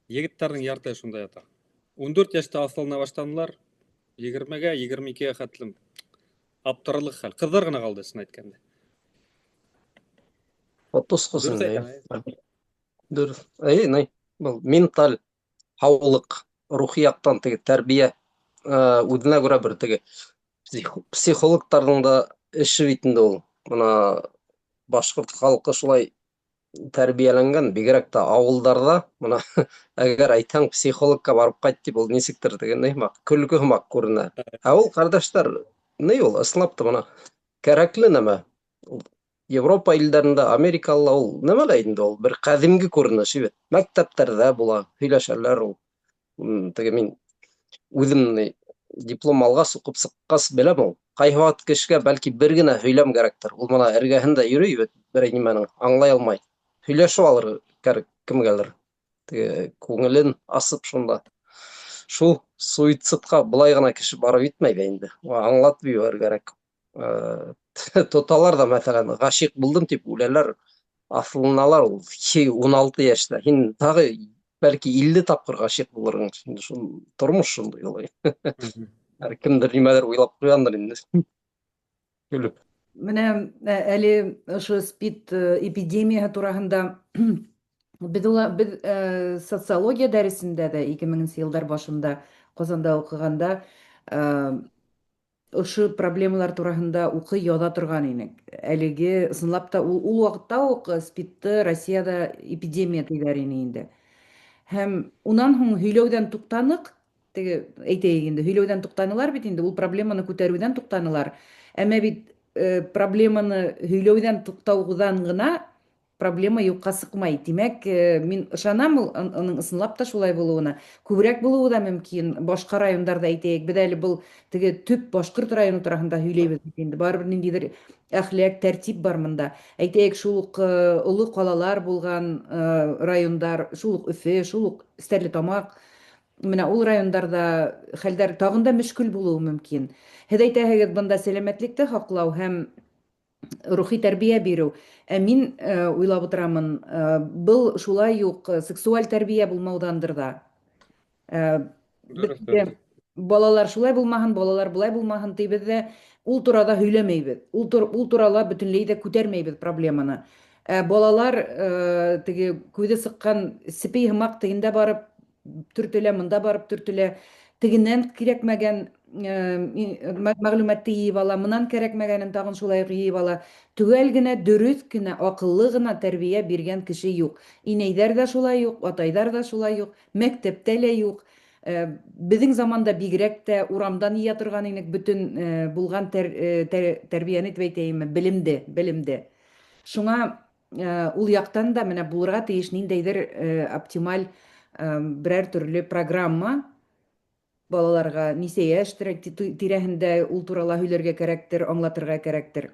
Егеттәрҙең яртыһы шунда ята. 14 йәштә аҫылына башланылар, егермегә, егерме икегә хәтлем аптырарлыҡ хәл. Ҡыҙҙар ғына ҡалды, ысын әйткәндә. Отыз Дөрөҫ инде, әйтәм, әй. Дөрөҫ. Әй, ни, был менталь һаулыҡ, рухи яҡтан теге тәрбиә, үҙенә күрә бер теге психологтарҙың да эше бит инде ул. Бына башҡорт халҡы шулай тәрбиәләнгән, бигерәк тә ауылдарҙа, бына әгәр әйтһәң психологка барып ҡайт тип, ул нисектер теге ни һымаҡ, көлкө һымаҡ күренә. Ә ул, ҡәрҙәштәр, ни ул, ысынлап та бына кәрәкле нәмә. Ул Европа илдәрендә, Америкала ул нәмә лә инде ул, бер ҡәҙимге күренеш бит. Мәктәптәрҙә була, һөйләшәләр ул. Теге мин үҙем ни, диплом алғас, уҡып сыҡҡас беләм ул. Ҡайһы ваҡыт кешегә бәлки бер генә һөйләм кәрәктер. Ул бына эргәһендә йөрөй бит, берәй нимәнең аңлай алмай. Һөйләшеп алыр кәрәк кемгәлер. Теге күңелен асып шунда. Шул суицидҡа былай ғына кеше барып етмәй ҙә инде. Уға аңлатып ебәрер кәрәк. Тоталар ҙа, мәҫәлән, ғашиҡ булдым тип үләләр, аҫылыналар ул 16 йәштә. Һин тағы бәлки 50 тапҡыр ғашиҡ булырһың. Шул тормош шундай улай. Һәр кемдер нимәлер уйлап ҡуйғандыр инде. Көлөп. Менә әле ошо СПИД эпидемияһы тураһында беҙ ула, беҙ социология дәресендә дә 2000 йылдар башында Ҡазанда уҡығанда ошо проблемалар тураһында уҡый, яҙа торған инек. Әлеге ысынлап та ул ваҡытта уҡ СПИДты Россияда эпидемия тиҙәр ине инде. Һәм унан һуң һөйләүҙән туҡтаныҡ, теге әйтәйек инде, һөйләүҙән туҡтанылар бит инде, ул проблеманы күтәреүҙән туҡтанылар. Әммә бит проблеманы һөйләүҙән туҡтауҙан ғына проблема юҡҡа сыҡмай. Тимәк, мин ышанам ул уның ысынлап та шулай булыуына. Күберәк булыуы ҙа мөмкин. Башҡа райондарҙа әйтәйек, беҙ әле был теге төп башҡорт районы тураһында һөйләйбеҙ бит инде. Барыбер ниндәйҙер әхлаҡ, тәртип бар мында. Әйтәйек, шул уҡ оло ҡалалар булған райондар, шул уҡ Өфө, шул уҡ Стәрлетамаҡ, менә ул райондарҙа хәлдәр тағын да мөшкөл булыуы мөмкин. Һеҙ әйтәһегеҙ, бында сәләмәтлекте һаҡлау һәм рухи тәрбиә биреү. Ә мин уйлап ултырамын, был шулай уҡ сексуаль тәрбиә булмауҙандыр ҙа. Беҙгә балалар шулай булмаһын, балалар былай булмаһын тибеҙ ҙә, ул турала һөйләмәйбеҙ. Ул турала бөтөнләй ҙә күтәрмәйбеҙ проблеманы. Ә балалар теге күҙе сыҡҡан сепей һымаҡ тегендә барып төртөлә, мында барып төртөлә, тегенән кәрәкмәгән мәғлүмәтте йыйып ала, мынан кәрәкмәгәнен тағын шулай уҡ йыйып ала. Төгәл генә, дөрөҫ кенә, аҡыллы ғына тәрбиә биргән кеше юҡ. Инәйҙәр ҙә шулай юҡ, атайҙар ҙа шулай юҡ, мәктәптә лә юҡ. Беҙҙең заманда бигерәк тә урамдан йыя торған инек бөтөн булған тәрбиәне тип әйтәйемме, белемде. Шуңа ул яҡтан да менә булырға тейеш ниндәйҙер оптималь берәр төрлө программа балаларға нисә йәш тирәһендә ул турала һөйләргә кәрәктер, аңлатырға кәрәктер.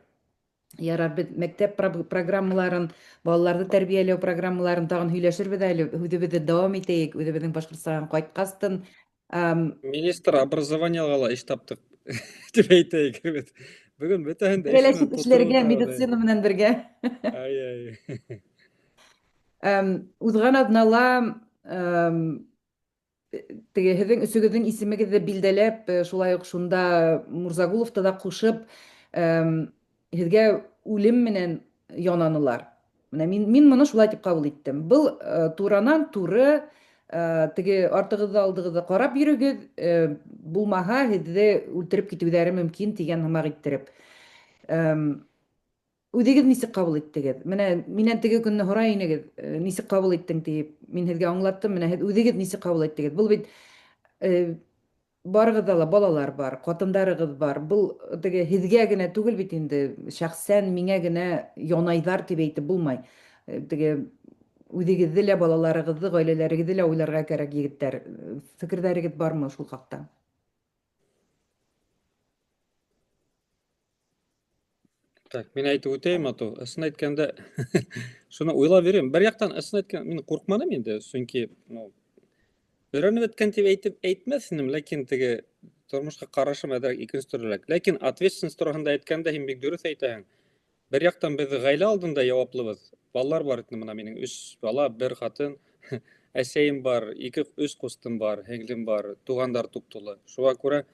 Ярар, беҙ мәктәп программаларын, балаларҙы тәрбиәләү программаларын тағын һөйләшербеҙ әле, һүҙебеҙҙе дауам итәйек, үҙебеҙҙең Башҡортостанға ҡайтҡастын. Министр образованиеға ла эш таптыҡ тип әйтәйек бит. Бөгөн бөтәһен дә эш Берләшеп менән тултырып эшләргә ултырабыҙ, медицина менән бергә. Ай, ай. Уҙған аҙнала теге һеҙҙең өсөгөҙҙөң исемегеҙҙе билдәләп, шулай уҡ шунда Мурзагуловты ҙа ҡушып, һеҙгә үлем менән янанылар. Менә мин моны шулай тип ҡабул иттем. Был туранан туры, теге артығыҙҙы алдығыҙҙы ҡарап йөрөгөҙ, булмаһа һеҙҙе үлтереп китеүҙәре мөмкин тигән һымаҡ иттереп. Үҙегеҙ нисек ҡабул иттегеҙ? Менә минән теге көнне һорай инегеҙ, нисек ҡабул иттең тип, мин һеҙгә аңлаттым. Менә һеҙ үҙегеҙ нисек ҡабул иттегеҙ? Был бит барығыҙҙа ла балалар бар, ҡатындарығыҙ бар. Был теге һеҙгә генә түгел бит инде, шәхсән миңә генә янайҙар тип әйтеп булмай. Теге үҙегеҙҙе лә, балаларығыҙҙы, ғаиләләрегеҙҙе лә уйларға кәрәк, егеттәр. Фекерҙәрегеҙ бармы шул хаҡта? Так, мин әйтеп үтәйем, ату. Ысын әйткәндә, шуны уйлап йөрөйөм. Бер яҡтан ысын әйткән, мин ҡурҡманым инде, сөнки, өйрәнеп бөткән тип әйтеп әйтмәҫ инем, ләкин теге тормошҡа ҡарашым әҙерәк икенсе төрлөрәк. Ләкин ответственность тураһында әйткәндә һин бик дөрөҫ әйтәһең. Бер яҡтан беҙ ғаилә алдында яуаплыбыҙ. Балалар бар инде, мына минең 3 бала, бер ҡатын, әсәйем бар, ике, өс ҡустым бар, һеңлем бар, туғандар туп-тулы. Шуға күрә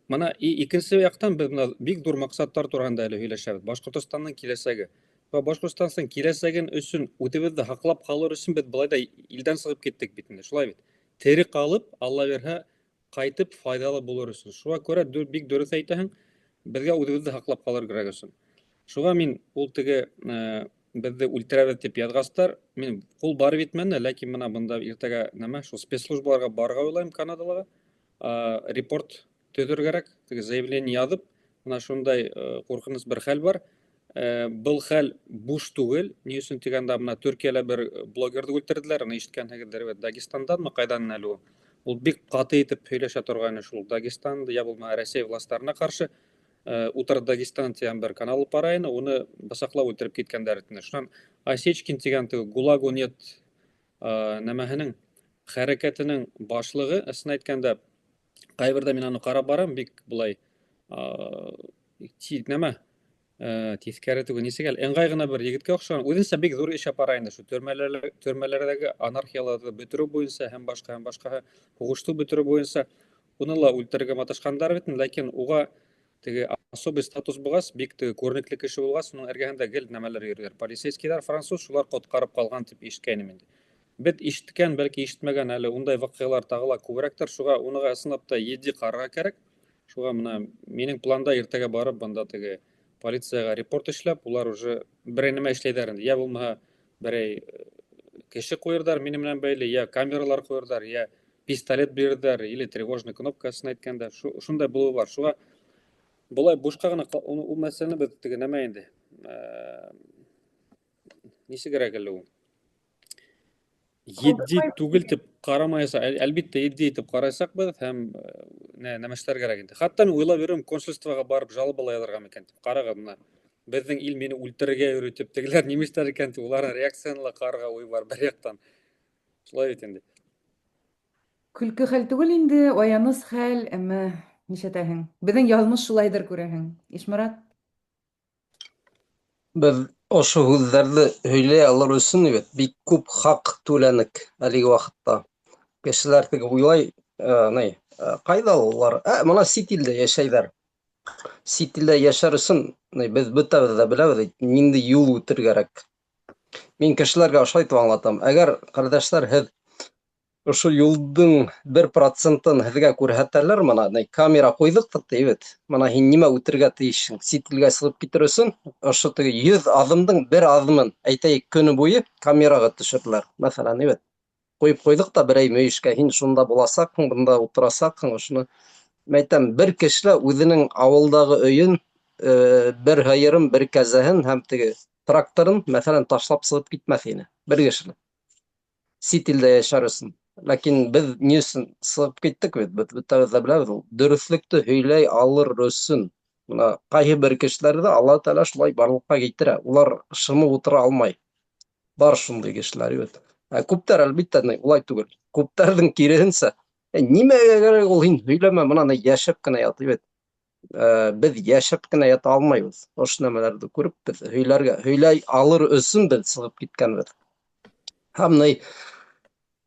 мына икенсе яҡтан беҙ мына бик ҙур маҡсаттар тураһында әле һөйләшәбеҙ. Башҡортостандың киләсәге. Ва Башҡортостандың киләсәген өсөн үҙебеҙҙе һаҡлап ҡалыр өсөн беҙ былай да илдән сығып киттек бит инде, шулай бит. Тере ҡалып, Алла бирһә, ҡайтып файҙалы булыр өсөн. Шуға күрә бик дөрөҫ әйтәһең, беҙгә үҙебеҙҙе һаҡлап ҡалыр кәрәк өсөн. Шуға мин ул теге, беҙҙе үлтерәбеҙ тип яҙғастар, мин ҡул барып етмәне, ләкин мына бында иртәгә нәмә, шул спецслужбаларға барырға уйлайым Канадалағы. Репорт төҙөр кәрәк, теге заявление яҙып, мына шундай, ҡурҡыныс бер хәл бар. Был хәл буш түгел, ни өсөн тигәндә, мына Төркиәлә бер блогерҙы үлтерҙеләр, уны ишеткәнһегеҙҙер бит, Дагестанданмы, ҡайҙан әле ул? Ул бик ҡаты итеп һөйләшә торғайны шул Дагестан, я булмаһа Рәсәй властарына ҡаршы. Утыр Дагестан тигән бер канал бара ине, уны бысаҡлап үлтереп киткәндәр ине. Шунан Осечкин тигән теге Гулагу нет, нәмәһенең хәрәкәтенең башлығы, ысын әйткәндә, ҡайберҙә мин аны ҡарап барам, бик былай, Нәмә, тиҫкәре түгел, нисек әле, ыңғай ғына бер егеткә оҡшаған. Үҙенсә бик ҙур эш апара инде шул төрмәләрҙәге анархияларҙы бөтөрөү буйынса һәм башҡа һәм башҡаһы, һуғышты бөтөрөү буйынса. Уны ла үлтерергә маташҡандар бит, ләкин уға теге особый статус булғас, бик теге күренекле кеше булғас, уның эргәһендә гел нәмәләр йөрөйҙәр. Полицейскийҙар француз, шулар ҡотҡарып ҡалған тип ишеткәйнем инде. Беҙ ишеткән, бәлки ишетмәгән әле ундай ваҡиғалар тағы ла күберәктер, шуға уныға ысынлап та етди ҡарарға кәрәк. Шуға мына минең планда иртәгә барып бында теге полицияға репорт эшләп, улар уже берәй нәмә эшләйҙәр инде. Йә булмаһа берәй кеше ҡуйырҙар минең менән бәйле, йә камералар ҡуйырҙар, йә пистолет бирерҙәр, или тревожный кнопкасын әйткәндә, шундай булыуы бар. Шуға былай бушҡа ғына ул мәсьәләне беҙ теге нәмә инде. Нисегерәк әле ул? Етди түгел тип ҡарамайса, әлбиттә, етди итеп ҡарайсаҡбыҙ һәм нәмә эшләр кәрәк инде. Хатта мин уйлап йөрөм, консульствоға барып жалоба ла яҙырға микән тип. Ҡарағыҙ, мына беҙҙең ил мине үлтерергә йөрөй тип, тегеләр нимә эшләр икән тип, уларҙың реакцияһын ла ҡарарға уй бар бер яҡтан. Шулай бит инде. Көлкө хәл түгел инде, аяныс хәл, әммә нишләтәһең? Беҙҙең яҙмыш шулайҙыр, күрәһең. Ишморат? Беҙ ошо һүҙҙәрҙе һөйләй алыр өсөн бит бик күп хаҡ түләнек әлеге ваҡытта. Кешеләр теге уйлай, ни, ҡайҙа улар? Мына сит илдә йәшәйҙәр. Сит илдә йәшәр өсөн ни, беҙ бөтәбеҙ ҙә беләбеҙ, ниндәй юл үтер кәрәк. Мин кешеләргә ошолай итеп аңлатам. Әгәр, ҡәрҙәштәр, һеҙ ошо юлдың бер процентын һеҙгә күрһәтәләр, мына ни, камера ҡуйҙыҡ та ти бит. Мына һин нимә үтергә тейешһең сит илгә сығып китер өсөн, ошо теге 100 аҙымдың бер аҙымын, әйтәйек, көнө буйы камераға төшөрҙөләр. Мәҫәлән, бит. Ҡуйып ҡуйҙыҡ та берәй мөйөшкә, һин шунда буласаҡһың, бында ултырасаҡһың, ошоно. Әйтәм, бер кеше лә үҙенең ауылдағы өйөн, бер һыйырын, бер кәзәһен һәм теге тракторын, мәҫәлән, ташлап сығып китмәҫ ине. Бер кеше лә. Сит илдә йәшәр өсөн. Ләкин беҙ ни өсөн сығып киттек бит, беҙ бөтәбеҙ ҙә беләбеҙ, ул дөрөҫлөктө һөйләй алыр өсөн. Мына ҡайһы бер кешеләрҙе Алла Тәғәлә шулай барлыҡҡа килтерә. Улар шымып ултыра алмай. Бар шундай кешеләр бит. Ә күптәр, әлбиттә, улай түгел. Күптәрҙең киреһенсә, нимәгә кәрәк ул, һин һөйләмә, мына йәшәп кенә ят бит. Беҙ йәшәп кенә ята алмайбыҙ. Ошо нәмәләрҙе күреп, беҙ һөйләргә, һөйләй алыр өсөн беҙ сығып киткәнбеҙ. Һәм ни,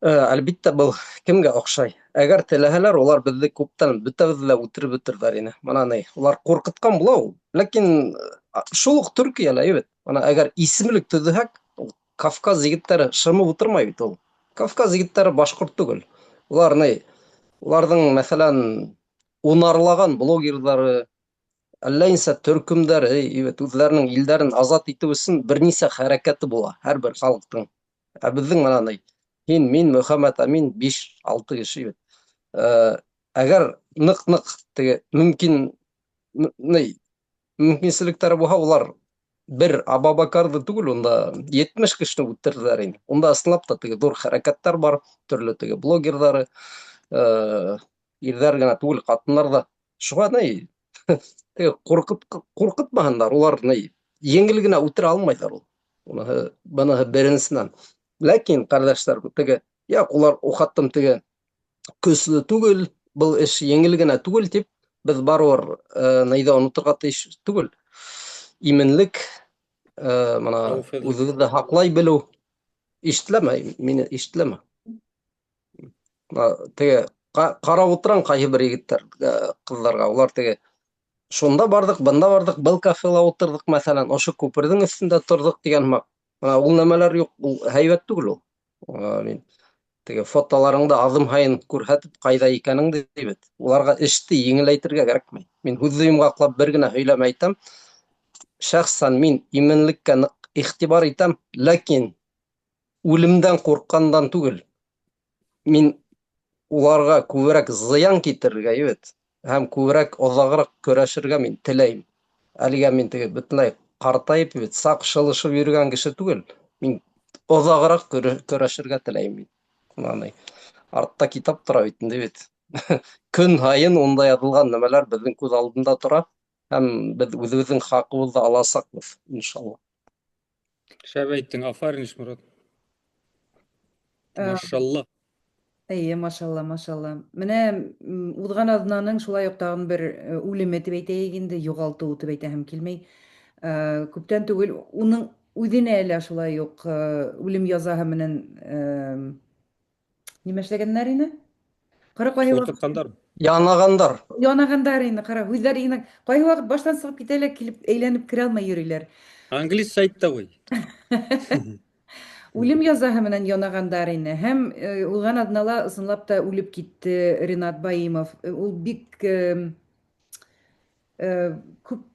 әлбиттә, был кемгә оҡшай? Әгәр теләһәләр, улар беҙҙе күптән бөтәбеҙҙе лә үтереп бөтөрҙәр ине. Мына ни, улар ҡурҡытҡан була ул. Ләкин шул уҡ Төркиәлә бит. Мына әгәр исемлек төҙөһәк, ул Кавказ егеттәре шымып ултырмай бит ул. Кавказ егеттәре башҡорт түгел. Улар ни, уларҙың, мәҫәлән, унарлаған блогерҙары, әллә нисә төркөмдәре, бит, үҙҙәренең илдәрен азат итеү өсөн бер нисә хәрәкәте була һәр бер халыҡтың. Ә беҙҙең мына ни, һин, мин, Мөхәммәт Амин, 5-6 кеше бит. Әгәр ныҡ-ныҡ теге мөмкин, ни, мөмкинселектәре булһа, улар бер Абабакарҙы түгел, унда 70 кешене үтерҙеләр инде. Унда ысынлап та теге ҙур хәрәкәттәр бар, төрлө теге блогерҙары, ирҙәр генә түгел, ҡатындар ҙа. Шуға ни, теге ҡурҡытмаһындар, улар ни, еңел генә үтерә алмайҙар ул. Уныһы, быныһы беренсенән. Ләкин, ҡәрҙәштәр, теге, яҡ, улар ухаттым теге көслө түгел, был эш еңел генә түгел тип, беҙ барыбер нейҙә оноторға тейеш түгел. Именлек, мына үҙегеҙҙе һаҡлай белеү. Ишетеләме? Мине ишетеләме? Мына теге ҡарап ултырам ҡайһы бер егеттәр, ҡыҙҙарға, улар теге шунда барҙыҡ, бында барҙыҡ, был кафела ултырҙыҡ, мәҫәлән, ошо күперҙең өҫтөндә торҙоҡ тигән һымаҡ. Мына ул нәмәләр юҡ, ул һәйбәт түгел ул. Мин теге фотоларыңды аҙым һайын күрһәтеп ҡайҙа икәнеңде бит. Уларға эште еңеләйтергә кәрәкмәй. Мин һүҙҙе йомғаҡлап бер генә һөйләм әйтәм. Шәхсән мин именлеккә ныҡ иғтибар итәм, ләкин үлемдән ҡурҡҡандан түгел. Мин уларға күберәк зыян китерергә бит, һәм күберәк оҙағыраҡ көрәшергә мин теләйем. Әлегә мин теге бөтөнләй ҡартайып бит, саҡ шылышып йөрөгән кеше түгел. Мин оҙағыраҡ көрәшергә теләйем мин. Мынандай артта китап тора бит инде бит. Көн һайын унда яҙылған нәмәләр беҙҙең күҙ алдында тора һәм беҙ үҙебеҙҙең хаҡыбыҙҙы аласаҡбыҙ, иншалла. Шәп әйттең, афарин, Ишморат. Машалла. Әйе, машалла, машалла. Менә узган аҙнаның шулай ук тағын бер үлеме тип әйтәйек инде, юғалтыу тип әйтәһем килмәй. Күптән түгел уның үҙенә лә шулай ук үлем язаһы менән нимә эшләгәннәр ине? Ҡара, ҡайһы ваҡыт Ҡурҡытҡандар. Янағандар. Янағандар инде, ҡара, һүҙҙәр инде ҡайһы ваҡыт баштан сығып китә лә килеп әйләнеп керә алмай йөрөйләр. Англисча әйт тә ҡуй. Үлем язаһы менән янағандар ине. Һәм узган аҙнала ысынлап та үлеп китте Ринат Баимов. Ул бик күп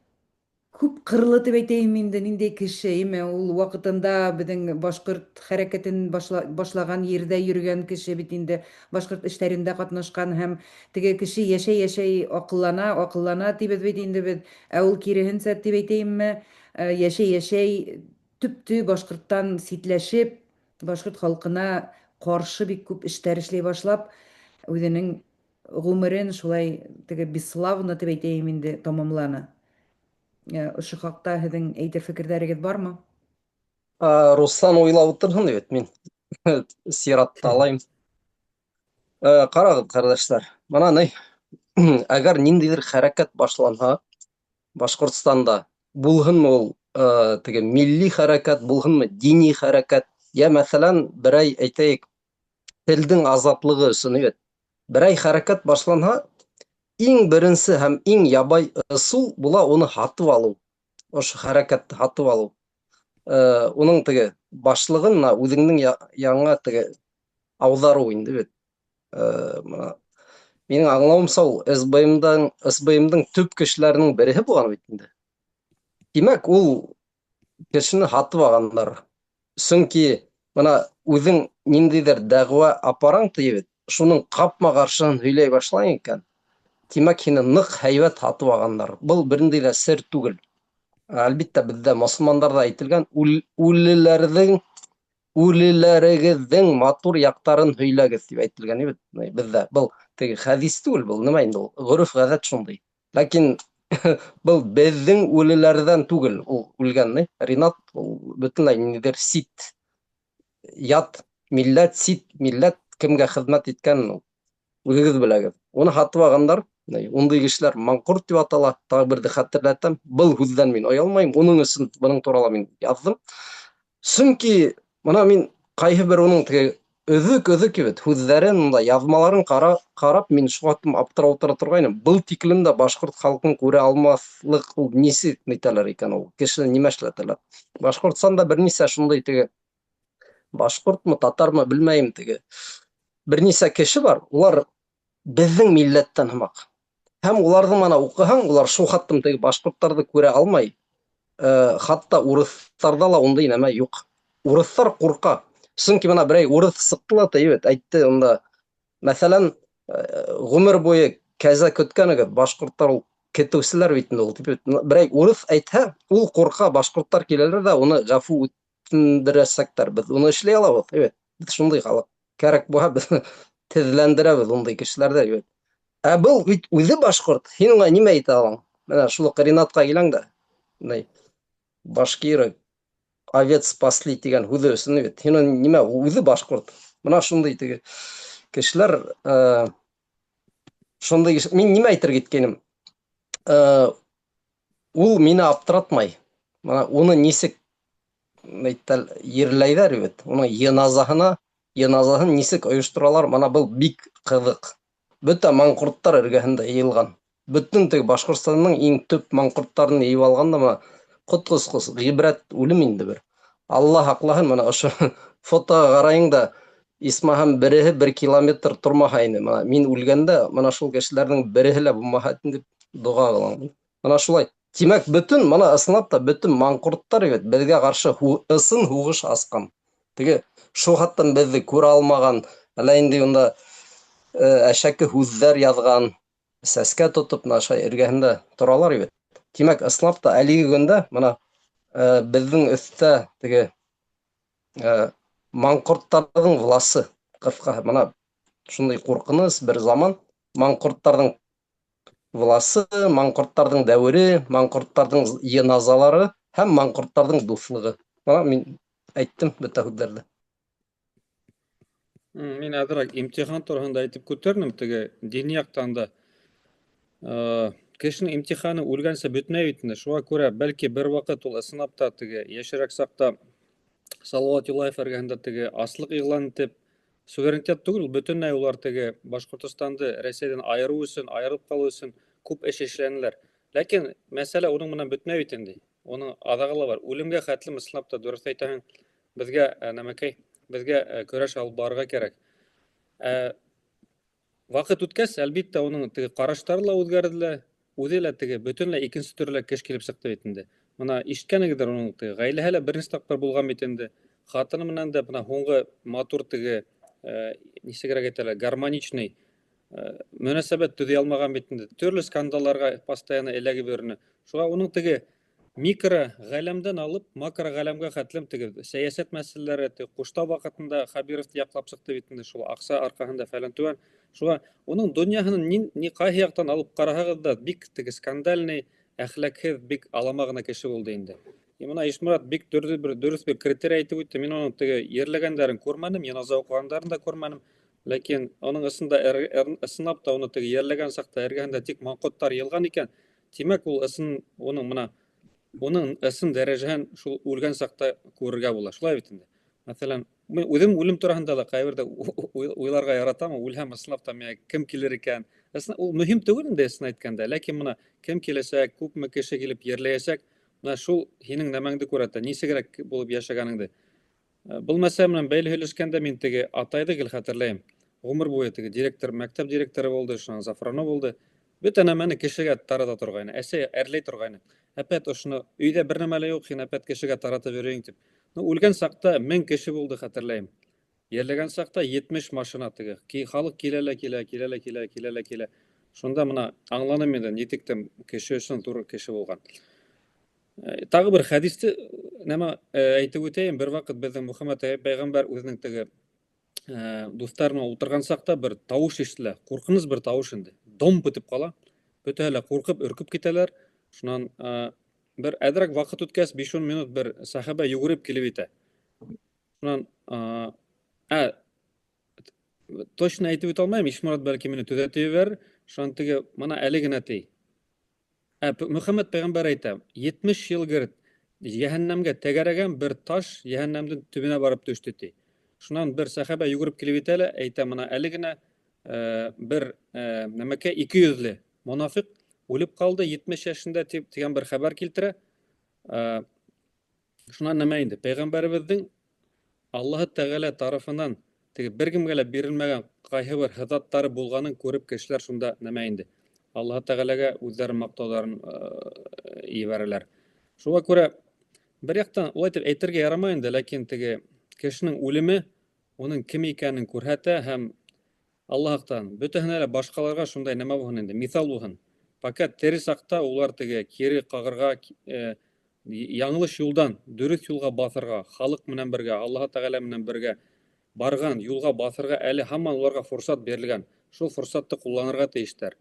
күп кырлы дип әйтәйем инде, ниндәй кеше, име, ул вакытында безнең башкорт хәрәкәтен башлаган җирдә йөргән кеше бит инде, башкорт эшләрендә катнашкан һәм теге кеше яшәй-яшәй акыллана, акыллана дибез бит инде без, ә ул киреһенчә дип әйтәемме, яшәй-яшәй төп-тө башкорттан ситләшеп, башкорт халкына каршы бик күп эшләр эшли башлап, үзенең гомерен шулай теге бесславно дип әйтәем инде тәмамланы. Ошо хакта һеҙҙең әйтер фекерҙәрегеҙ бармы? Руслан уйлап ултырһын бит, мин сиратта алайым. Ҡарағыҙ, ҡәрҙәштәр, бына ни, әгәр ниндәйҙер хәрәкәт башланһа, Башҡортостанда булһынмы ул теге милли хәрәкәт, булһынмы дини хәрәкәт, йә мәҫәлән, берәй әйтәйек, телдең азатлығы өсөн бит. Берәй хәрәкәт башланһа, иң беренсе һәм иң ябай ысул була уны һатып алыу. Ошо хәрәкәтте һатып алыу. Уның теге башлығын мына үҙеңдең яңа теге ауҙарыу инде бит. Мына минең аңлауымса, ул СБМ-дың төп кешеләренең береһе булған бит инде. Тимәк, ул кешене һатып алғандар. Сөнки бына үҙең ниндәйҙер дәғүә апараң ти бит, шуның ҡапма-ҡаршыһын һөйләй башлайың икән, тимәк, һине ныҡ һәйбәт һатып алғандар. Был берендәй ҙә сер түгел. Әлбиттә, беҙҙә мосолмандарҙа әйтелгән, үлеләрҙең үлеләрегеҙҙең матур яҡтарын һөйләгеҙ тип әйтелгән бит беҙҙә. Был теге хәдис түгел, был нимә инде ул? Ғөрөф-ғәҙәт шундай. Ләкин был беҙҙең үлеләрҙән түгел, ул үлгән, ни? Ринат ул бөтөнләй ниндәйҙер сит ят милләт, сит милләт кемгә хеҙмәт иткән үҙегеҙ беләгеҙ. Уны һатып алғандар, ундай кешеләр маңҡорт тип атала. Тағы берҙе хәтерләтәм. Был һүҙҙән мин оялмайым. Уның өсөн бының турала мин яҙҙым. Сөнки бына мин ҡайһы бер уның теге өҙөк-өҙөк бит һүҙҙәрен, унда яҙмаларын ҡарап, мин шуға аптырап ултыра торғайным. Был тиклем дә башҡорт халҡын күрә алмаҫлыҡ ул нисек нитәләр икән ул? Кешене нимә эшләтәләр? Башҡортостанда бер нисә шундай теге башҡортмо, татармы, белмәйем теге. Бер нисә кеше бар, улар беҙҙең милләттән һымаҡ. Һәм уларҙы мана уҡыһаң, улар шул хаттым теге башҡорттарҙы күрә алмай. Хатта урыҫтарҙа ла ундай нәмә юҡ. Урыҫтар ҡурҡа. Сөнки бына берәй урыҫ сыҡты ла тейеп әйтте унда. Мәҫәлән, ғүмер буйы кәзә көткәнегеҙ, башҡорттар ул көтөүселәр бит инде ул тип. Берәй урыҫ әйтһә, ул ҡурҡа, башҡорттар киләләр ҙә уны ғәфү үтендерәсәктәр. Беҙ уны эшләй алабыҙ, әйбәт. Беҙ шундай халыҡ. Кәрәк булһа, беҙ теҙләндерәбеҙ ундай кешеләрҙе, әйбәт. Ә был бит үҙе башҡорт. Һин уңа нимә әйтә алаң? Менә шул уҡ Ринатҡа киләң дә, ни, башкиры овец спасли тигән һүҙе өсөн бит. Һин уны нимә, ул үҙе башҡорт. Бына шундай теге кешеләр, шундай кеше. Мин нимә әйтергә иткәнем? Ул мине аптыратмай. Бына уны нисек әйтәл, ерләйҙәр бит. Уның йыназаһын нисек ойошторалар, бына был бик ҡыҙыҡ. Бөтә маңҡорттар эргәһендә йыйылған. Бөтөн теге Башҡортостандың иң төп маңҡорттарын йыйып алған да бына ҡотосҡос ғибрәт үлем инде бер. Алла һаҡлаһын, бына ошо фотоға ҡарайың да, исмаһам береһе бер километр тормаһа ине. Бына мин үлгәндә бына шул кешеләрҙең береһе лә булмаһа ине тип доға ҡылам. Бына шулай. Тимәк, бөтөн, бына ысынлап та бөтөн маңҡорттар бит беҙгә ҡаршы ысын һуғыш асҡан. Теге шул хаттан беҙҙе күрә алмаған, әллә инде унда әшәке һүҙҙәр яҙған, сәскә тотоп бына шулай эргәһендә торалар бит. Тимәк, ысынлап та әлеге көндә бына беҙҙең өҫтә теге маңҡорттарҙың власы, ҡыҫҡаһы, бына шундай ҡурҡыныс бер заман, маңҡорттарҙың власы, маңҡорттарҙың дәүере, маңҡорттарҙың йыназалары һәм маңҡорттарҙың дуҫлығы. Бына мин әйттем бөтә һүҙҙәрҙе. Мин әҙерәк имтихан тураһында әйтеп күтәрнем, теге дини яҡтан да. Кешенең имтиханы үлгәнсә бөтмәй бит инде. Шуға күрә, бәлки, бер ваҡыт ул ысынлап та теге йәшерәк саҡта Салауат Юлаев эргәһендә теге аслыҡ иғлан итеп, суверенитет түгел, бөтөнләй улар теге Башҡортостанды Рәсәйҙән айырыу өсөн, айырылып ҡалыу өсөн күп эш эшләнеләр. Ләкин мәсьәлә уның менән бөтмәй бит инде. Уның аҙағы ла бар. Үлемгә хәтлем ысынлап та дөрөҫ әйтәһең, беҙгә нәмәкәй, беҙгә көрәш алып барырға кәрәк. Ә ваҡыт үткәс, әлбиттә, уның теге ҡараштары ла үҙгәрҙе лә, үҙе лә теге бөтөнләй икенсе төрлө кеше килеп сыҡты бит инде. Бына ишеткәнегеҙҙер, уның теге ғаиләһе лә беренсе тапҡыр булған бит инде. Хатыны менән дә бына һуңғы матур теге, нисегерәк әйтәләр, гармоничный мөнәсәбәт төҙөй алмаған бит инде. Төрлө скандалларға постоянно эләгеп йөрөнө. Шуға уның теге микро ғаләмдән алып макро ғаләмгә хәтлем теге сәйәсәт мәсьәләләре, теге Ҡуштау ваҡытында Хәбировты яҡлап сыҡты бит инде, шул аҡса арҡаһында фәлән түгән. Шуға уның донъяһын ни, ни ҡайһы яҡтан алып ҡараһағыҙ да, бик теге скандальный, әхлаҡһыҙ, бик алама ғына кеше булды инде. И бына Ишморат бик дөрөҫ бер дөрөҫ бер критерий әйтеп үтте. Мин уның теге ерләгәндәрен күрмәнем, йыназа уҡығандарын да күрмәнем. Ләкин уның ысында ысынлап та уны теге ерләгән саҡта эргәһендә тик маңҡоттар йыйылған икән, тимәк, ул ысын уның бына уның ысын дәрәжәһен шул үлгән саҡта күрергә була. Шулай бит инде. Мәҫәлән, мин үҙем үлем тураһында ла ҡайберҙә уйларға яратам, үлһәм ысынлап та миңә кем килер икән? Ысын, ул мөһим түгел инде ысын әйткәндә, ләкин бына кем киләсәк, күпме кеше килеп ерләйәсәк, бына шул һинең нәмәңде күрһәтә, нисегерәк булып йәшәгәнеңде. Был мәсьәлә менән бәйле һөйләшкәндә мин теге атайҙы гел хәтерләйем. Ғүмер буйы теге директор, мәктәп директоры булды, шунан Зафрано булды. Бөтә нәмәне кешегә тарата торғайны. Әсәй әрләй торғайны. Әпәт ошоно өйҙә бер нәмә лә юҡ, һин әпәт кешегә таратып йөрөйһөң тип. Ну, үлгән саҡта 1000 кеше булды хәтерләйем. Ерләгән саҡта 70 машина теге. Халыҡ килә лә килә, килә лә килә, килә лә килә. Шунда бына аңланым инде, ни тиклем кеше өсөн ҙур кеше булған. Тағы бер хәдисте нәмә әйтеп үтәйем. Бер ваҡыт беҙҙең Мөхәммәд пәйғәмбәр үҙенең теге дуҫтары менән ултырған саҡта бер тауыш ишетелә. Ҡурҡыныс бер тауыш инде. Дом итеп ҡала. Бөтәһе лә ҡурҡып, өркөп китәләр. Шунан бер әҙерәк ваҡыт үткәс, 5-10 минут бер сәхәбә йүгереп килеп етә. Шунан ә точно әйтеп үтә алмайым, Ишморат бәлки мине төҙәтеп ебәрер. Шунан теге бына әле генә ти. Ә Мөхәммәд пәйғәмбәр әйтә, 70 йыл герт йәһәннәмгә тәгәрәгән бер таш йәһәннәмдең төбөнә барып төштө ти. Шунан бер сәхәбә йүгереп килеп етә лә, әйтә, бына әле генә бер нәмәкә ике йөҙлө монафиҡ үлеп ҡалды 70 йәшендә тип тигән бер хәбәр килтерә. Шунан нәмә инде, пәйғәмбәребеҙҙең Аллаһы Тәғәлә тарафынан теге бер кемгә лә бирелмәгән ҡайһы бер һыҙаттары булғанын күреп кешеләр шунда нәмә инде Аллаһы Тәғәләгә үҙҙәрен маҡтауҙарын ебәрәләр. Шуға күрә бер яҡтан улай итеп әйтергә ярамай инде, ләкин теге кешенең үлеме уның кем икәнен күрһәтә һәм Аллаһтан бөтәһенә лә башҡаларға шундай нәмә булһын инде, миҫал булһын. Пока тере саҡта улар теге кире ҡағырға, яңылыш юлдан дөрөҫ юлға баҫырға, халыҡ менән бергә, Аллаһы Тәғәлә менән бергә барған юлға баҫырға әле һаман уларға форсат бирелгән. Шул форсатты ҡулланырға тейештәр.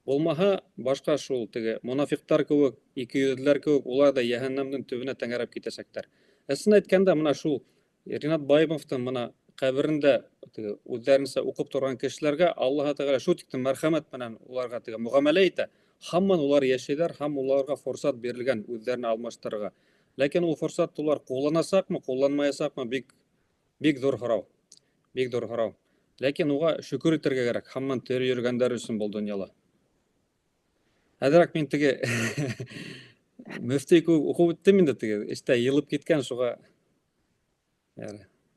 Булмаһа, башҡа шул теге монафиҡтар кеүек, ике йөҙлөләр кеүек, улар ҙа йәһәннәмдең төбөнә тәңгәрәп китәсәктәр. Ысын әйткәндә, бына шул Ринат Баимовтың бына ҡәберендә теге үҙҙәренсә уҡып торған кешеләргә Аллаһы Тәғәлә шул тиклем мәрхәмәт менән уларға теге мөғәмәлә итә. Һаман улар йәшәйҙәр, һәм уларға форсат бирелгән үҙҙәрен алмаштырырға. Ләкин ул форсатты улар ҡулланасаҡмы, ҡулланмаясаҡмы, бик бик ҙур һорау. Бик ҙур һорау. Ләкин уға шөкөр итергә кәрәк, һаман тере йөрөгәндәр өсөн был донъяла. Әҙерәк мин теге мөфтөй кеүек уҡып үттем инде теге, эштә йылып киткән, шуға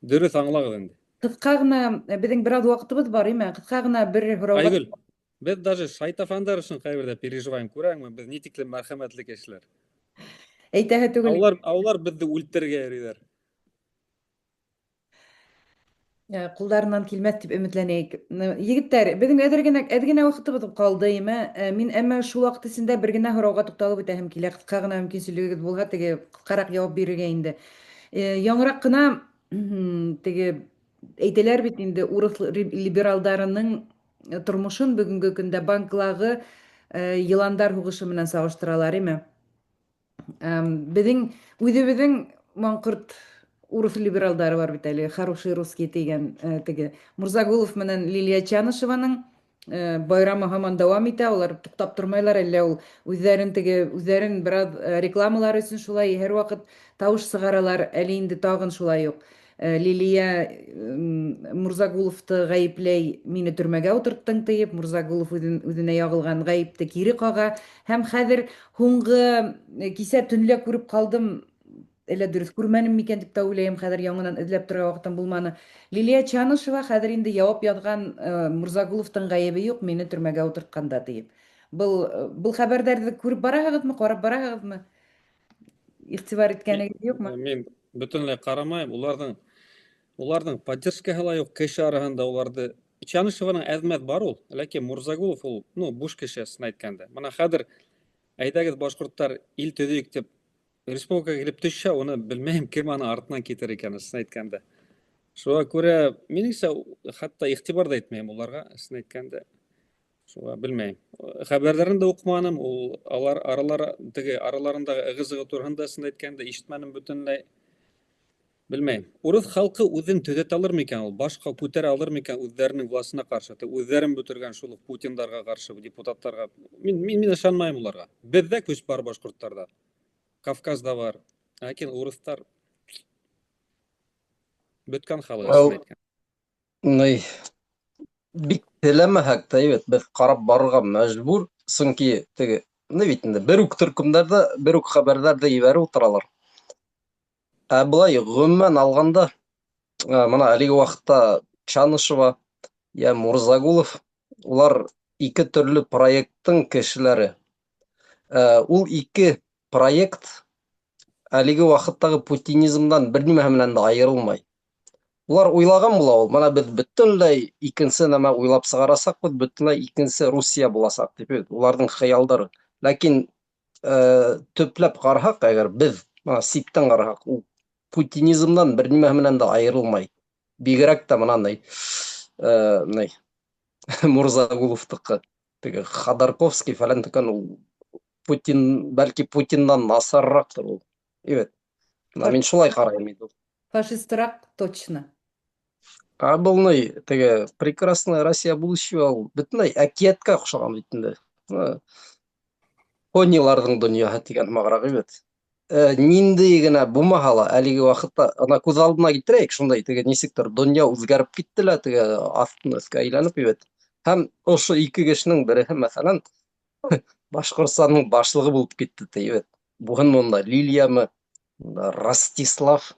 дөрөҫ аңлағыҙ инде. Ҡыҫҡа ғына, беҙҙең бер аҙ ваҡытыбыҙ бар, име? Ҡыҫҡа ғына бер һорауға. Айгөл, беҙ даже шайтафандар өсөн ҡайберҙә переживаем, күрәңме? Беҙ ни тиклем мәрхәмәтле кешеләр. Әйтәһе түгел. Улар беҙҙе үлтерергә йөрөйҙәр. Ҡулдарынан килмәҫ тип өмөтләнәйек. Егеттәр, беҙҙең әҙер генә, әҙ генә ваҡытыбыҙ ҡалды, име? Мин әммә шул ваҡыт эсендә бер генә һорауға туҡталып үтәһем килә. Ҡыҫҡа ғына мөмкинселегегеҙ булһа, теге ҡыҫҡараҡ яуап бирергә инде. Яңыраҡ ҡына теге әйтәләр бит инде, урыҫ либералдарының тормошон бөгөнгө көндә банклағы йыландар һуғышы менән сағыштыралар, име? Беҙҙең үҙебеҙҙең маңҡырт Урыҫ либералдары бар бит әле, хороший русский дигән э, теге. Мурзагулов менән Лилия Чанышеваның э, байрамы һаман дәвам итә, алар туктап тормайлар, әллә ул үзләрен теге, үзләрен бераз э, рекламалар өчен шулай һәрвакыт тавыш чыгаралар, әле инде тагын шулай ук. Лилия Мурзагуловты гаепләй, мине төрмәгә утырттың диеп, Мурзагулов үзен, үзенә ягылган гаепте кире кага. Һәм хәзер һуңгы кисә төнлә күреп калдым, әллә дөрес күрмәнем микән дип тә уйлыйм, хәзер яңадан эзләп торырга вакытым булманы. Лилия Чанышева хәзер инде явап язган, Мурзагуловтың гаебе юк, мине төрмәгә утыртканда диеп. Был, был хәбәрләрне күреп бараһыгызмы, карап бараһыгызмы? Игътибар иткәнегез юкмы? Мин бөтенләй карамайм. Уларның уларның поддержкаһы ла юк кеше араһында уларды. Чанышеваның әз-мәз бар ул, ләкин Мурзагулов ул, ну, буш кеше, чын әйткәндә. Менә хәзер әйдәгез башкортлар ил төзик дип республикага килеп төшсә, уны белмәйм, кем аны артыннан китер икән, чын әйткәндә. Шуңа күрә минемчә, хәтта игътибар да итмәйм уларга, чын әйткәндә. Шуңа белмәйм. Хәбәрләрен дә укыманым, ул алар аралар теге араларындагы ыгы-зыгы турында чын әйткәндә ишетмәдем бөтенләй. Белмәйм. Урыс халкы үзен төзәтә алыр микән ул? Башка күтәрә алыр микән үзләренең властена каршы? Үзләрен бетергән шул ук Путиндарга каршы, депутатларга. Мин мин, мин ышанмыйм уларга. Бездә көч бар башкортларда. Кавказда бар. Ләкин урыслар беткән халык, чын әйткән. Ни, бик теләмәһәк тә, әйбәт, без карап барырга мәҗбүр, чөнки теге, ни бит инде, бер үк төркемнәрдә, бер үк хәбәрләрдә җибәреп утыралар. Ә болай гомумән алганда, менә әлеге вакытта Чанышева я Мурзагулов, улар ике төрле проекттың кешеләре. Ул ике проект әлеге вакыттагы путинизмдан бернимә белән дә аерылмай. Улар уйлаган була ул, менә без бөтенләй икенче нәмә уйлап чыгарасакбыз, бөтенләй икенче Русия буласак дип, уларның хыялдары. Ләкин төпләп карасак, әгәр без менә ситтән карасак, ул путинизмнан бернимә белән дә аерылмай. Бигрәк тә менә ни, ни Мурзагуловтыкы, теге Ходорковский фәлән төкән ул Путин, бәлки Путиннан насаррактыр ул. Evet. Менә мин шулай карыйм инде. Фашистрак точно. А был ни, теге прекрасная Россия будущего ул бөтенләй әкияткә охшаган бит инде. Пониларның дөньяһы дигән маграк бит. Нинди генә булмаһа ла, әлеге вакытта ана күз алдына китерәйек, шундай теге ничектер дөнья үзгәреп китте лә, теге астын өскә әйләнеп бит. Һәм ошо ике кешенең береһе, мәсәлән, Башкортстанның башлыгы булып китте ди бит. Бүген монда Лилиямы, Ростислав.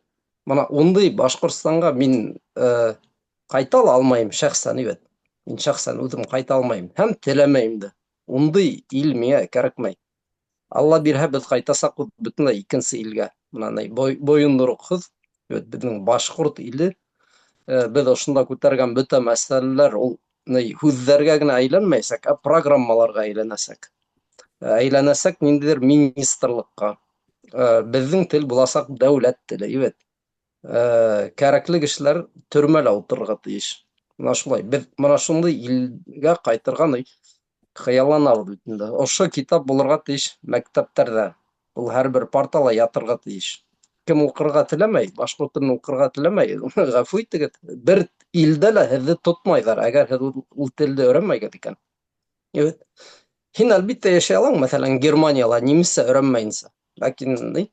Мына ундый Башкортстанга мин кайта алмайм шәхсән бит. Мин шәхсән үзем кайта алмайм һәм теләмәйм дә. Ундый ил миңа кәрәкмәй. Алла бирһә, без кайтасак бөтенләй икенче илгә. Мына боюндурукһыҙ, бит беҙҙең башҡорт иле. Беҙ ошонда күтәргән бөтә мәсьәләләр ул ни һүҙҙәргә генә әйләнмәйсәк, ә программаларға әйләнәсәк. Әйләнәсәк ниндәйҙер министрлыҡҡа. Беҙҙең тел буласаҡ дәүләт теле, бит. Кәрәкле кешеләр төрмәлә ултырырға тейеш. Мына шулай. Беҙ мына шундай илгә ҡайтырға хыялланабыҙ бит инде. Ошо китап булырға тейеш мәктәптәрҙә. Ул һәр бер партала ятырға тейеш. Кем уҡырға теләмәй, башҡорт телен уҡырға теләмәй, ғәфү итегеҙ. Бер илдә лә һеҙҙе тотмайҙар, әгәр һеҙ ул телде өйрәнмәгән икән. Evet. Һин әлбиттә йәшәй алаң, мәҫәлән, Германияла немецсә өйрәнмәйенсә. Ләкин ни,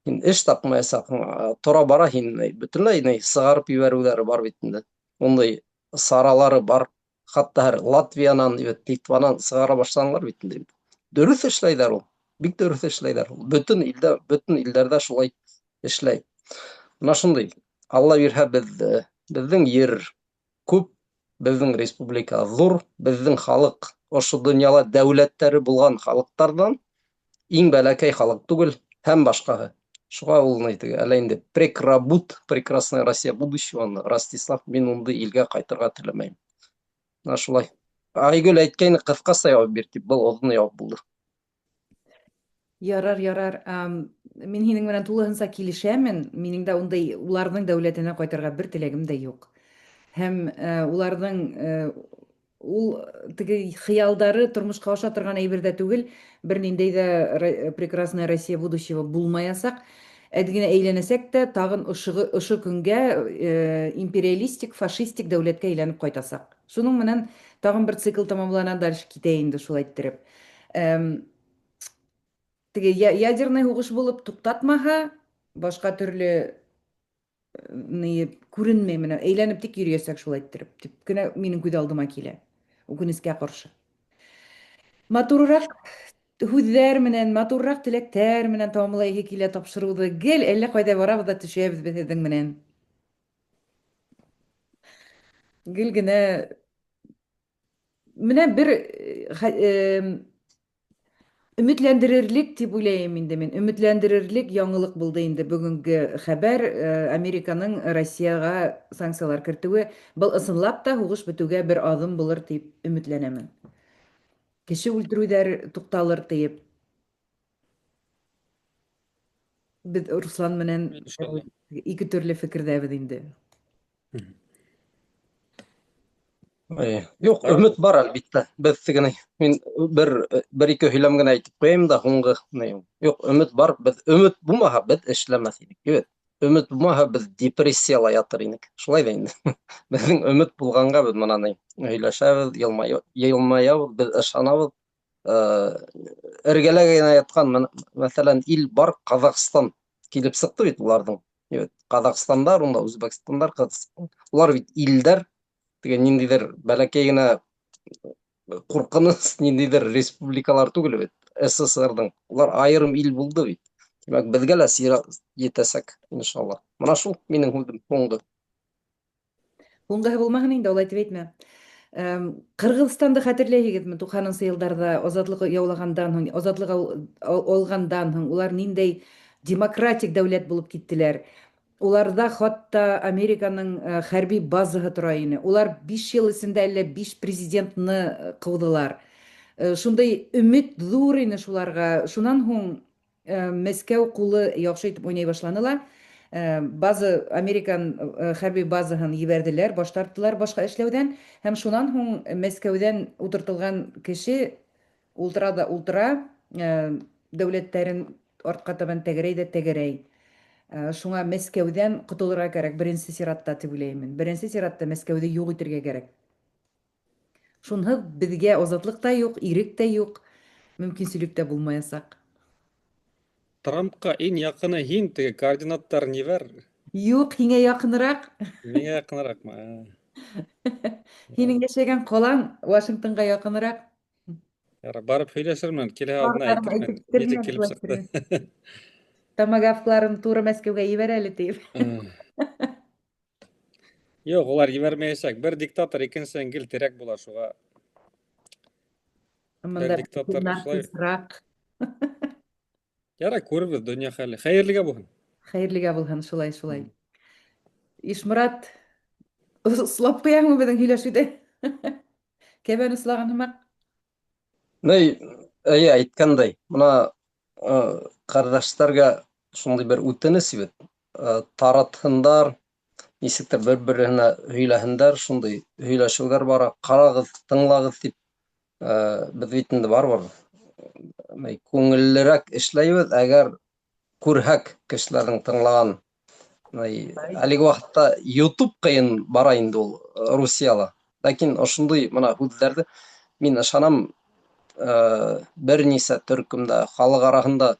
һин эш тапмаясаҡһың, тора бара һин бөтөнләй ни сығарып ебәреүҙәре бар бит инде. Ундай саралары бар. Хатта һәр Латвиянан, evet, Литванан сығара башланылар бит инде. Дөрөҫ эшләйҙәр ул. Бик дөрөҫ эшләйҙәр. Бөтөн илдә, бөтөн илдәрҙә шулай эшләй. Мына шундай. Алла бирһә, беҙҙең ер күп, беҙҙең республика ҙур, беҙҙең халыҡ ошо донъяла дәүләттәре булған халыҡтарҙан иң бәләкәй халыҡ түгел һәм башҡаһы. Шуға ул ни теге, әллә инде прекрабут, прекрасная Россия будущего, Ростислав, мин ундай илгә ҡайтырға теләмәйем. Мына шулай. Айгөл әйткәйне ҡыҫҡаса яуап бир тип, был оҙон яуап булды. Ярар, ярар. Мин һинең менән тулыһынса килешәмен. Минең дә ундай уларҙың дәүләтенә ҡайтырға бер теләгем дә юҡ. Һәм уларҙың ул теге хыялдары тормошҡа аша торған әйбер ҙә түгел, бер ниндәй ҙә прекрасная Россия будущего булмаясаҡ. Әҙ генә әйләнәсәк тә, тагын ошыгы, ошо көнгә империалистик, фашистик дәүләткә әйләнеп кайтасак. Шуның менән тагын бер цикл тәмамлана, дальше китә инде шулай иттереп. Теге ядерный һугыш булып туктатмаһа, башка төрле ни күренмәй менә әйләнеп тик йөриячәк шулай иттереп дип кенә минем күз алдыма килә. Үкенечкә каршы. Матуррак һүҙҙәр менән, матуррак теләктәр менән тамамлайһы килә тапшырыуҙы. Гел әллә ҡайҙа барабыҙ ҙа төшәбеҙ беҙ һеҙҙең менән. Гел генә менә бер өметләндерерлек дип уйлайым инде мин. Өметләндерерлек яңылык булды инде бүгенге хәбәр, Американың Россиягә санкцияләр кертүе. Был ысынлап та һугыш бетүгә бер адым булыр дип өметләнәмен. Кеше үлтерүҙәр туҡталыр диеп. Беҙ Руслан менән ике төрлө фекерҙәбеҙ инде. Юҡ, өмөт бар әлбиттә. Беҙ тегене мин бер бер ике һөйләм генә әйтеп ҡуйайым да һуңғы. Юҡ, өмөт бар. Беҙ өмөт булмаһа беҙ эшләмәҫ инек. Бит. Өмөт булмаһа беҙ депрессияла ятыр инек. Шулай ҙа инде. Беҙҙең өмөт булғанға беҙ мына ни һөйләшәбеҙ, йылмаябыҙ, беҙ ышанабыҙ. Эргәлә генә ятҡан, мәҫәлән, ил бар, Ҡаҙағстан килеп сыҡты бит уларҙың. Ҡаҙағстандар, унда Үзбәкстандар, Ҡырғыҙстан. Улар бит илдәр, теге ниндәйҙер бәләкәй генә ҡурҡыныс ниндәйҙер республикалар түгел бит СССРҙың. Улар айырым ил булды бит. Тимәк, беҙгә лә сират етәсәк, иншалла. Мына шул минең һүҙем һуңғы. Һуңғыһы булмаһын инде, улай тип әйтмә. Ҡырғыҙстанды хәтерләйһегеҙме? 90 йылдарҙа азатлыҡ яулағандан һуң, азатлыҡ алғандан һуң улар ниндәй демократик дәүләт булып киттеләр. Уларҙа хатта Американың хәрби базаһы тора ине. Улар 5 йыл эсендә әллә 5 президентны ҡыуҙылар. Шундай өмөт ҙур ине шуларға. Шунан һуң Мәскәү ҡулы яҡшы итеп уйнай башланы ла. База, американ хәрби базаһын ебәрҙеләр, баш тарттылар башҡа эшләүҙән. Һәм шунан һуң Мәскәүҙән ултыртылған кеше ултыра ҙа ултыра, дәүләттәрен артҡа табан тәгәрәй ҙә тәгәрәй. Шуңа Мәскәүҙән ҡотолорға кәрәк беренсе сиратта тип уйлайым мин. Беренсе сиратта Мәскәүҙе юҡ итергә кәрәк. Шунһыҙ беҙгә азатлыҡ та юҡ, ирек тә юҡ, мөмкинселек тә булмаясаҡ. Трампҡа иң яҡыны һин, теге координаттарын ебәр. Юҡ, һиңә яҡыныраҡ. Миңә яҡыныраҡмы? Һинең йәшәгән ҡалаң Вашингтонға яҡыныраҡ. Ярар, барып һөйләшермен, килһә алдына әйтермен, нисек килеп сыҡты. Томагавкларын туры Мәскәүгә ебәр әле тип. Юҡ, улар ебәрмәйәсәк. Бер диктатор икенсеһен гел терәк була, шуға. Бер диктатор шулай. Ярай, күрербеҙ донъя хәле. Хәйерлегә булһын. Хәйерлегә булһын, шулай, шулай. Ишморат, ослап ҡуяһыңмы беҙҙең һөйләшеүҙе? Кәбән ослаған һымаҡ. Ни, эйе, әйткәндәй, мына ҡәрҙәштәргә шундай бер үтенес бит. Таратһындар, нисектер бер-береһенә һөйләһендәр, шундай һөйләшеүҙәр бара, ҡарағыҙ, тыңлағыҙ тип. Беҙ бит инде барыбер күңеллерәк эшләйбеҙ, әгәр күрһәк кешеләрҙең тыңлаған. Әлеге ваҡытта YouTube ҡыйын бара инде ул Русияла. Ләкин ошондай мына һүҙҙәрҙе мин ышанам, бер нисә төркөмдә, халыҡ араһында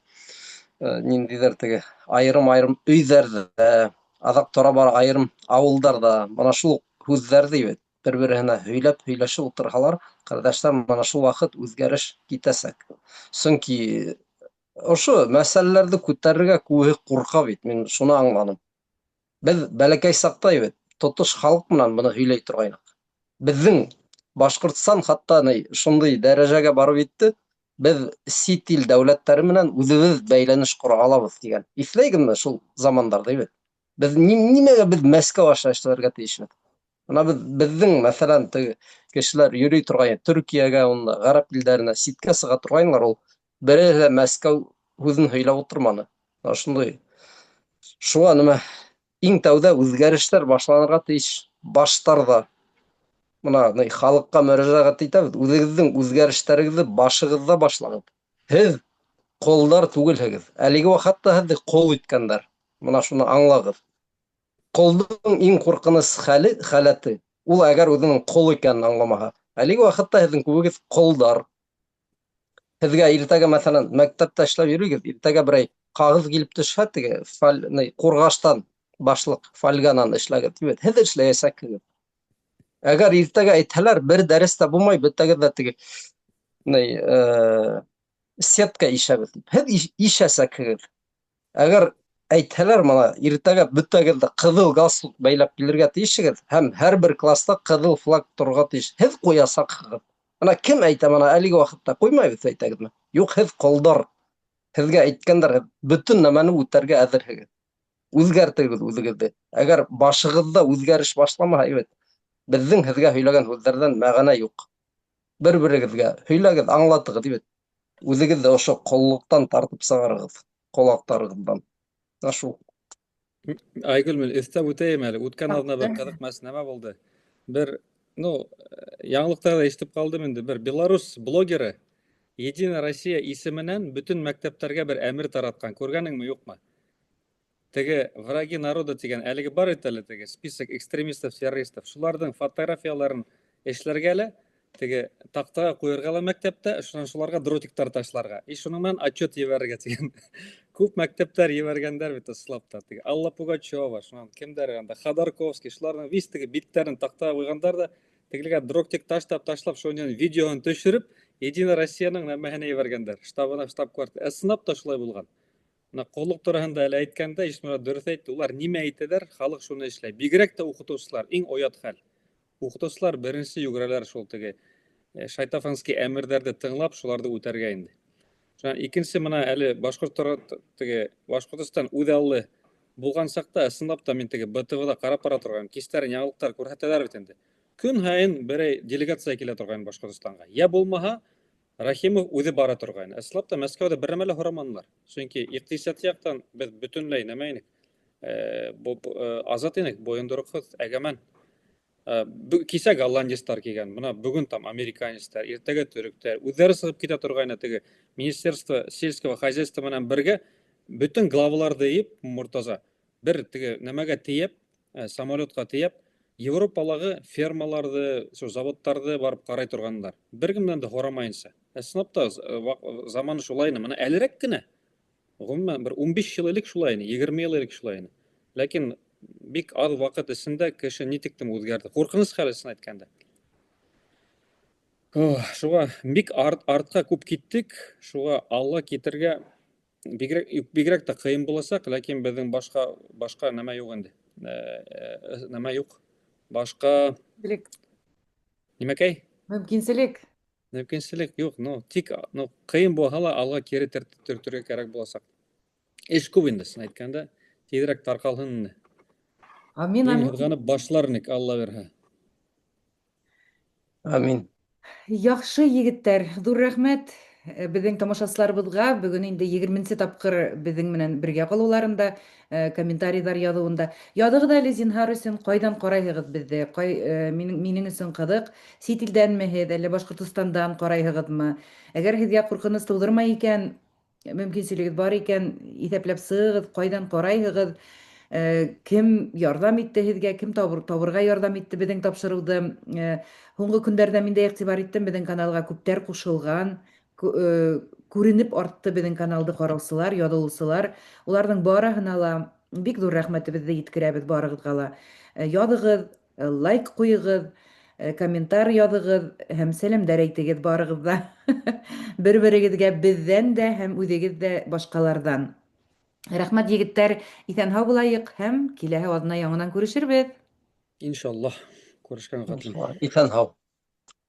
ниндәйҙер теге айырым-айырым өйҙәрҙә, аҙаҡ тора-бара айырым ауылдарҙа мына шул һүҙҙәрҙе бит бер-береһенә һөйләп, һөйләшеп ултырһалар, ҡәрҙәштәр, мына шул ваҡыт үҙгәреш китәсәк. Сөнки ошо мәсьәләләрҙе күтәрергә күбеһе ҡурҡа бит, мин шуны аңланым. Беҙ бәләкәй саҡта бит тотош халыҡ менән быны һөйләй торғайныҡ. Беҙҙең Башҡортостан хатта ни шундай дәрәжәгә барып етте, беҙ сит ил дәүләттәре менән үҙебеҙ бәйләнеш ҡора алабыҙ тигән. Иҫләйгеҙме шул замандарҙы бит? Беҙ нимәгә беҙ Мәскәү аша эшләргә тейешбеҙ? Мына беҙ, беҙҙең, мәҫәлән, теге кешеләр йөрөй торғайны Төркиәгә, унда ғәрәп илдәренә ситкә сыға торғайнылар, ул береһе лә Мәскәү һүҙен һөйләп ултырманы. Ошондай. Шуға нимә иң тәүҙә үҙгәрештәр башланырға тейеш баштарҙа. Мына халыҡҡа мөрәжәғәт итәбеҙ, үҙегеҙҙең үҙгәрештәрегеҙҙе башығыҙҙа башлағыҙ. Һеҙ Колдар түгелһегеҙ. Әлеге ваҡытта һеҙҙе ҡол иткәндәр. Мына шуны аңлағыҙ. Ҡолдоң иң ҡурҡыныс хәле, халәте, ул әгәр үҙенең ҡол икәнен аңламаһа. Әлеге ваҡытта һеҙҙең күбегеҙ ҡолдар. Һеҙгә иртәгә, мәҫәлән, мәктәптә эшләп йөрөгеҙ, иртәгә берәй ҡағыҙ килеп төшһә, теге фаль, ни, ҡурғаштан башлыҡ фольганан эшләгеҙ тип, һеҙ эшләйәсәкһегеҙ. Әгәр иртәгә әйтһәләр, бер дәрес тә булмай, бөтәгеҙ ҙә теге ни, э, сетка ишәбеҙ тип. Һеҙ ишәсәкһегеҙ. Әгәр әйтһәләр, мына иртәгә бөтәгеҙ дә ҡыҙыл галстук бәйләп килергә тейешһегеҙ һәм һәр бер класста ҡыҙыл флаг торорға тейеш. Һеҙ ҡуясаҡһығыҙ. Мына кем әйтә, мына әлеге ваҡытта ҡуймайбыҙ әйтәгеҙме? Юҡ, һеҙ ҡолдар. Һеҙгә әйткәндәр, һеҙ бөтөн нәмәне үтәргә әҙерһегеҙ. Үҙгәртегеҙ үҙегеҙҙе. Әгәр башығыҙҙа үҙгәреш башламаһа, әйбәт. Беҙҙең һеҙгә һөйләгән һүҙҙәрҙән мәғәнә юҡ. Бер-берегеҙгә һөйләгеҙ, аңлатығыҙ, әйбәт. Үҙегеҙ ҙә ошо ҡоллоҡтан тартып сығарығыҙ, ҡолаҡтарығыҙҙан. Менә шул. Айгөл, мин өҫтәп үтәйем әле. Үткән аҙна бер ҡыҙыҡ нәмә булды. Бер, ну, яңылыҡтарҙа ишетеп ҡалдым инде. Бер белорус блогеры Единая Россия исеменән бөтөн мәктәптәргә бер әмер таратҡан. Күргәнеңме, юҡмы? Теге враги народа тигән әлеге бар бит әле теге список экстремистов, террористов. Шуларҙың фотографияларын эшләргә лә, теге таҡтаға ҡуйырға ла мәктәптә, шунан шуларға дротиктар ташларға. И шуның менән отчет ебәрергә тигән. Күп мәктәптәр ебәргәндәр бит ысынлап та. Теге Алла Пугачева, шунан кемдәр анда, Ходорковский, шуларҙың вис теге биттәрен таҡтаға ҡуйғандар ҙа, тегеләргә дротик ташлап, ташлап, шунан видеоһын төшөрөп, Единая Россияның нәмәһенә ебәргәндәр. Штабына, штаб-квартира. Ысынлап та шулай булған. Мына ҡоллоҡ тураһында әле әйткәндә, Ишмурат дөрөҫ әйтте, улар нимә әйтәләр, халыҡ шуны эшләй. Бигерәк тә уҡытыусылар, иң оят хәл. Уҡытыусылар беренсе йүгерәләр шул теге шайтафанский әмерҙәрҙе тыңлап, шуларҙы үтәргә инде. Шунан икенсе мына әле башҡорт теге Башҡортостан үҙаллы булған саҡта ысынлап та мин теге БТВ-ла ҡарап бара торған, кистәрен яңылыҡтар күрһәтәләр бит инде. Көн һайын берәй делегация килә торған Башҡортостанға. Я булмаһа, Рахимов үҙе бара торғайны. Ысынлап та Мәскәүҙә бер нәмә лә һораманылар. Сөнки иҡтисад яҡтан беҙ бөтөнләй нәмә инек. Азат инек, бойондороҡһоҙ, әгәмән. Кисә голландецтар килгән, бына бөгөн там американецтар, иртәгә төрөктәр. Үҙҙәре сығып китә торғайны теге Министерство сельского хозяйства менән бергә бөтөн главаларҙы йыйып, Мортаза, бер теге нәмәгә тейәп, самолетҡа тейәп, Европалағы фермаларҙы, шул заводтарҙы барып ҡарай торғандар. Бер кемдән дә һорамайынса. Ысынлап та заманы шулай ине. Мына әлерәк кенә. Ғөмүмән, бер 15 йыл элек шулай ине, 20 йыл элек шулай ине. Ләкин бик аҙ ваҡыт эсендә кеше ни тиклем үҙгәрҙе. Ҡурҡыныс хәл ысын әйткәндә. Шуға бик артҡа күп киттек, шуға алға китергә бигерәк тә ҡыйын буласаҡ, ләкин беҙҙең башҡа нәмә юҡ инде. Нәмә юҡ. Башҡа Мөмкинселек. Нимәкәй? Мөмкинселек. Мөмкинселек юҡ, но тик, но ҡыйын булһа ла алға кире төртөргә кәрәк буласаҡ. Эш күп инде, ысын әйткәндә, тиҙерәк тарҡалһын инде. Амин, Иң амин. һыҙғанып башлар инек, Алла бирһә. Амин. Яҡшы егеттәр, ҙур рәхмәт беҙҙең тамашасыларыбыҙға. Бөгөн инде егерменсе тапҡыр беҙҙең менән бергә ҡалыуларында, комментарийҙар яҙыуында. Яҙығыҙ әле зинһар өсөн, ҡайҙан ҡарайһығыҙ беҙҙе? Минең өсөн ҡыҙыҡ, сит илдәнме һеҙ, әллә Башҡортостандан ҡарайһығыҙмы? Әгәр һеҙгә ҡурҡыныс тыуҙырмай икән, мөмкинселегеҙ бар икән, иҫәпләп сығығыҙ, ҡайҙан ҡарайһығыҙ, кем ярҙам итте һеҙгә, кем табырға ярҙам итте беҙҙең тапшырыуҙы. Һуңғы көндәрҙә мин дә иғтибар иттем, беҙҙең каналға күптәр ҡушылған, күренеп артты беҙҙең каналды ҡараусылар, яҙылыусылар. Уларҙың барыһына ла бик ҙур рәхмәтебеҙҙе еткерәбеҙ барығыҙға ла. Яҙығыҙ, лайк ҡуйығыҙ, комментарий яҙығыҙ һәм сәләмдәр әйтегеҙ барығыҙ ҙа. Бер-берегеҙгә беҙҙән дә һәм үҙегеҙ ҙә башҡаларҙан. Рәхмәт, егеттәр, иҫән-һау булайыҡ һәм киләһе аҙна яңынан күрешербеҙ. Иншаллаһ, күрешкән ҡатын. Иҫән-һау.